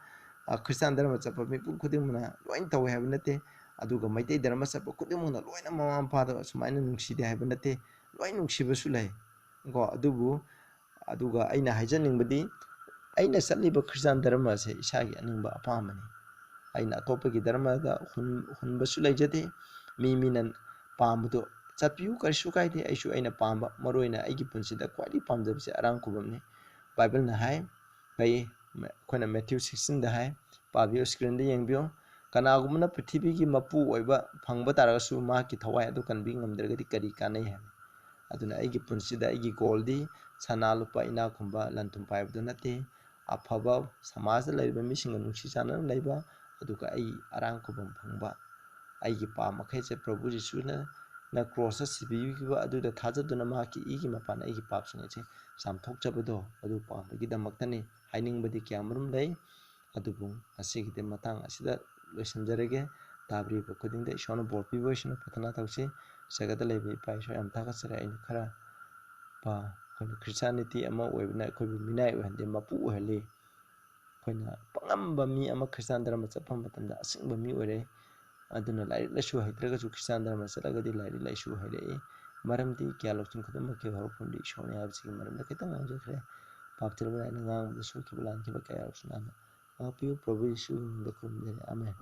ꯑ, ꯈ꯭ꯔꯤꯁꯇꯥꯟ ꯙꯔꯃ ꯆꯠꯄ ꯃꯤꯄꯨꯝ ꯈꯨꯗꯤꯡꯃꯛꯅ ꯂꯣꯏꯅ ꯇꯧꯋꯦ ꯍꯥꯏꯕ ꯅꯠꯇꯦ꯫ ꯑꯗꯨꯒ ꯃꯩꯇꯩ ꯙꯔꯃ ꯆꯠꯄ ꯈꯨꯗꯤꯡꯃꯛꯅ ꯂꯣꯏꯅ ꯃꯃꯥ ꯃꯄꯥꯗ ꯁꯨꯃꯥꯏꯅ ꯅꯨꯡꯁꯤꯗꯦ ꯍꯥꯏꯕ ꯅꯠꯇꯦ, ꯂꯣꯏ ꯅꯨꯡꯁꯤꯕꯁꯨ ꯂꯩ ꯀꯣ꯫ ꯑꯗꯨꯕꯨ, ꯑꯗꯨꯒ ꯑꯩꯅ ꯍꯥꯏꯖꯅꯤꯡꯕꯗꯤ, ꯑꯩꯅ ꯆꯠꯂꯤꯕ ꯈ꯭ꯔꯤꯁꯇꯥꯟ ꯙꯔꯃ ꯑꯁꯦ ꯏꯁꯥꯒꯤ ꯑꯅꯤꯡꯕ ꯑꯄꯥꯝꯕꯅꯤ꯫ ꯑꯩꯅ ꯑꯇꯣꯞꯄꯒꯤ ꯙꯔꯃꯗ ꯍꯨꯟ-, ꯍꯨꯟꯕꯁꯨ ꯂꯩꯖꯗꯦ꯫ ꯃꯤ ꯃꯤꯅ ꯄꯥꯝꯕꯗꯣ ꯆꯠꯄꯤꯌꯨ, ꯀꯔꯤꯁꯨ ꯀꯥꯏꯗꯦ꯫ ꯑꯩꯁꯨ ꯑꯩꯅ ꯄꯥꯝꯕ, ꯃꯔꯨ ꯑꯣꯏꯅ ꯑꯩꯒꯤ ꯄꯨꯟꯁꯤꯗ ꯈ꯭ꯋꯥꯏꯗꯒꯤ ꯄꯥꯝꯖꯕꯁꯦ ꯑꯔꯥꯡ ꯈꯨꯕꯝꯅꯤ꯫ ꯕꯥꯏꯕꯜꯅ ꯍꯥꯏ, ꯀꯩ, ꯑꯩꯈꯣꯏꯅ ꯃꯦꯊ꯭ꯌꯨ ꯁꯤꯛꯁꯇꯤꯟꯗ ꯍꯥꯏ, ꯄꯥꯕꯤꯌꯨ, ꯁ꯭ꯀ꯭ꯔꯤꯟꯗ ꯌꯦꯡꯕꯤꯌꯨ꯫ "ꯀꯅꯥꯒꯨꯝꯕꯅ ꯄ꯭ꯔꯤꯊꯤꯕꯤꯒꯤ ꯃꯄꯨ ꯑꯣꯏꯕ ꯐꯪꯕ ꯇꯥꯔꯒꯁꯨ ꯃꯍꯥꯛꯀꯤ ꯊꯋꯥꯏ ꯑꯗꯨ ꯀꯟꯕꯤ ꯉꯝꯗ꯭ꯔꯒꯗꯤ ꯀꯔꯤ ꯀꯥꯟꯅꯩ?" ꯍꯥꯏꯕ꯫ ꯑꯗꯨꯅ ꯑꯩꯒꯤ ꯄꯨꯟꯁꯤꯗ ꯑꯩꯒꯤ ꯒꯣꯜꯗꯤ ꯁꯅꯥ ꯂꯨꯄꯥ ꯏꯅꯥꯛ ꯈꯨꯟꯕ ꯂꯟ ꯊꯨꯝ ꯄꯥꯏꯕꯗꯨ ꯅꯠꯇꯦ꯫ ꯑꯐꯕ ꯁꯃꯥꯖꯇ ꯂꯩꯔꯤꯕ ꯃꯤꯁꯤꯡꯒ ꯅꯨꯡꯁꯤ ꯆꯥꯟꯅꯅ ꯂꯩꯕ, ꯑꯗꯨꯒ ꯑꯩ ꯑꯔꯥꯡ ꯈꯨꯕꯝ ꯐꯪꯕ, ꯑꯩꯒꯤ ꯄꯥꯝ ꯃꯈꯩꯁꯦ ꯄ꯭ꯔꯚꯨ ꯖꯤꯁꯨꯅ ꯅ ꯀ꯭ꯔꯣꯁꯇ ꯁꯤꯕꯤꯈꯤꯕ ꯑꯗꯨꯗ ꯊꯥꯖꯗꯨꯅ ꯃꯍꯥꯛꯀꯤ ꯏꯒꯤ ꯃꯄꯥꯟ ꯑꯩꯒꯤ ꯄꯥꯞꯁꯤꯡ ꯑꯁꯦ ꯆꯥꯝꯊꯣꯛꯆꯕꯗꯣ ꯑꯗꯨ ꯄꯥꯝꯕꯒꯤꯗꯃꯛꯇꯅꯤ꯫ ꯍꯥꯏꯅꯤꯡꯕꯗꯤ ꯀꯌꯥꯃꯔꯨꯝ ꯂꯩ, ꯑꯗꯨꯕꯨ ꯉꯁꯤꯒꯤꯗꯤ ꯃꯇꯥꯡ ꯑꯁꯤꯗ ꯂꯣꯏꯁꯤꯟꯖꯔꯒꯦ꯫ ꯇꯥꯕꯤꯔꯤꯕ ꯈꯨꯗꯤꯡꯗ ꯏꯁꯣꯔꯅ ꯕꯣꯔ ꯄꯤꯕ ꯑꯣꯏꯁꯅꯨ꯫ ꯄ꯭ꯔꯊꯅꯥ ꯇꯧꯁꯤ꯫ ꯖꯒꯠꯇ ꯂꯩꯕ ꯏꯄꯥ ꯏꯁꯣꯔ, ꯌꯥꯝ ꯊꯥꯒꯠꯆꯔꯤ꯫ ꯑꯩꯅ ꯈꯔ ꯄ-, ꯑꯩꯈꯣꯏꯅ ꯈ꯭ꯔꯤꯁꯇꯥꯅꯤꯇꯤ ꯑꯃ ꯑꯣꯏꯕꯅ ꯑꯩꯈꯣꯏꯕꯨ ꯃꯤꯅꯥꯏ ꯑꯣꯏꯍꯟꯗꯦ, ꯃꯄꯨ ꯑꯣꯏꯍꯜꯂꯤ꯫ ꯑꯩꯈꯣꯏꯅ ꯑꯄꯪꯕ ꯃꯤ ꯑꯃ ꯈ꯭ꯔꯤꯁꯇꯥꯟ ꯙꯔꯃ ꯆꯠꯄ ꯃꯇꯝꯗ ꯑꯁꯦꯡꯕ ꯃꯤ ꯑꯣꯏꯔꯦ꯫ ꯑꯗꯨꯅ ꯂꯥꯏꯔꯤꯛ ꯂꯥꯏꯁꯨ ꯍꯩꯇ꯭ꯔꯒꯁꯨ ꯈ꯭ꯔꯤꯁꯇꯥꯟ ꯙꯔꯃ ꯆꯠꯂꯒꯗꯤ ꯂꯥꯏꯔꯤꯛ ꯂꯥꯏꯁꯨ ꯍꯩꯔꯛꯏ꯫ ꯃꯔꯝꯗꯤ ꯒ꯭ꯌꯥꯟ ꯂꯧꯁꯤꯡ ꯈꯨꯗꯤꯡꯃꯛꯀꯤ ꯍꯧꯔꯛꯐꯝꯗꯤ ꯏꯁꯣꯔꯅꯤ ꯍꯥꯏꯕꯁꯤꯒꯤ ꯃꯔꯝꯗ ꯈꯤꯇꯪ ꯉꯥꯡꯖꯈ꯭ꯔꯦ꯫ ꯄꯥꯞ ꯊꯤꯔꯕ ꯑꯩꯅ ꯉꯥꯡꯕꯗ ꯁꯣꯏꯈꯤꯕ ꯂꯥꯟꯈꯤꯕ ꯀꯌꯥ ꯌꯥꯎꯔꯁꯨ ꯅꯍꯥꯛꯅ ꯉꯥꯛꯄꯤꯌꯨ꯫ ꯄ꯭ꯔꯚꯨ ꯌꯤꯁꯨꯒꯤ ꯃꯤꯡꯗ ꯈꯨꯔꯨꯝꯖꯔꯤ꯫ ꯑꯥꯃꯦꯟ꯫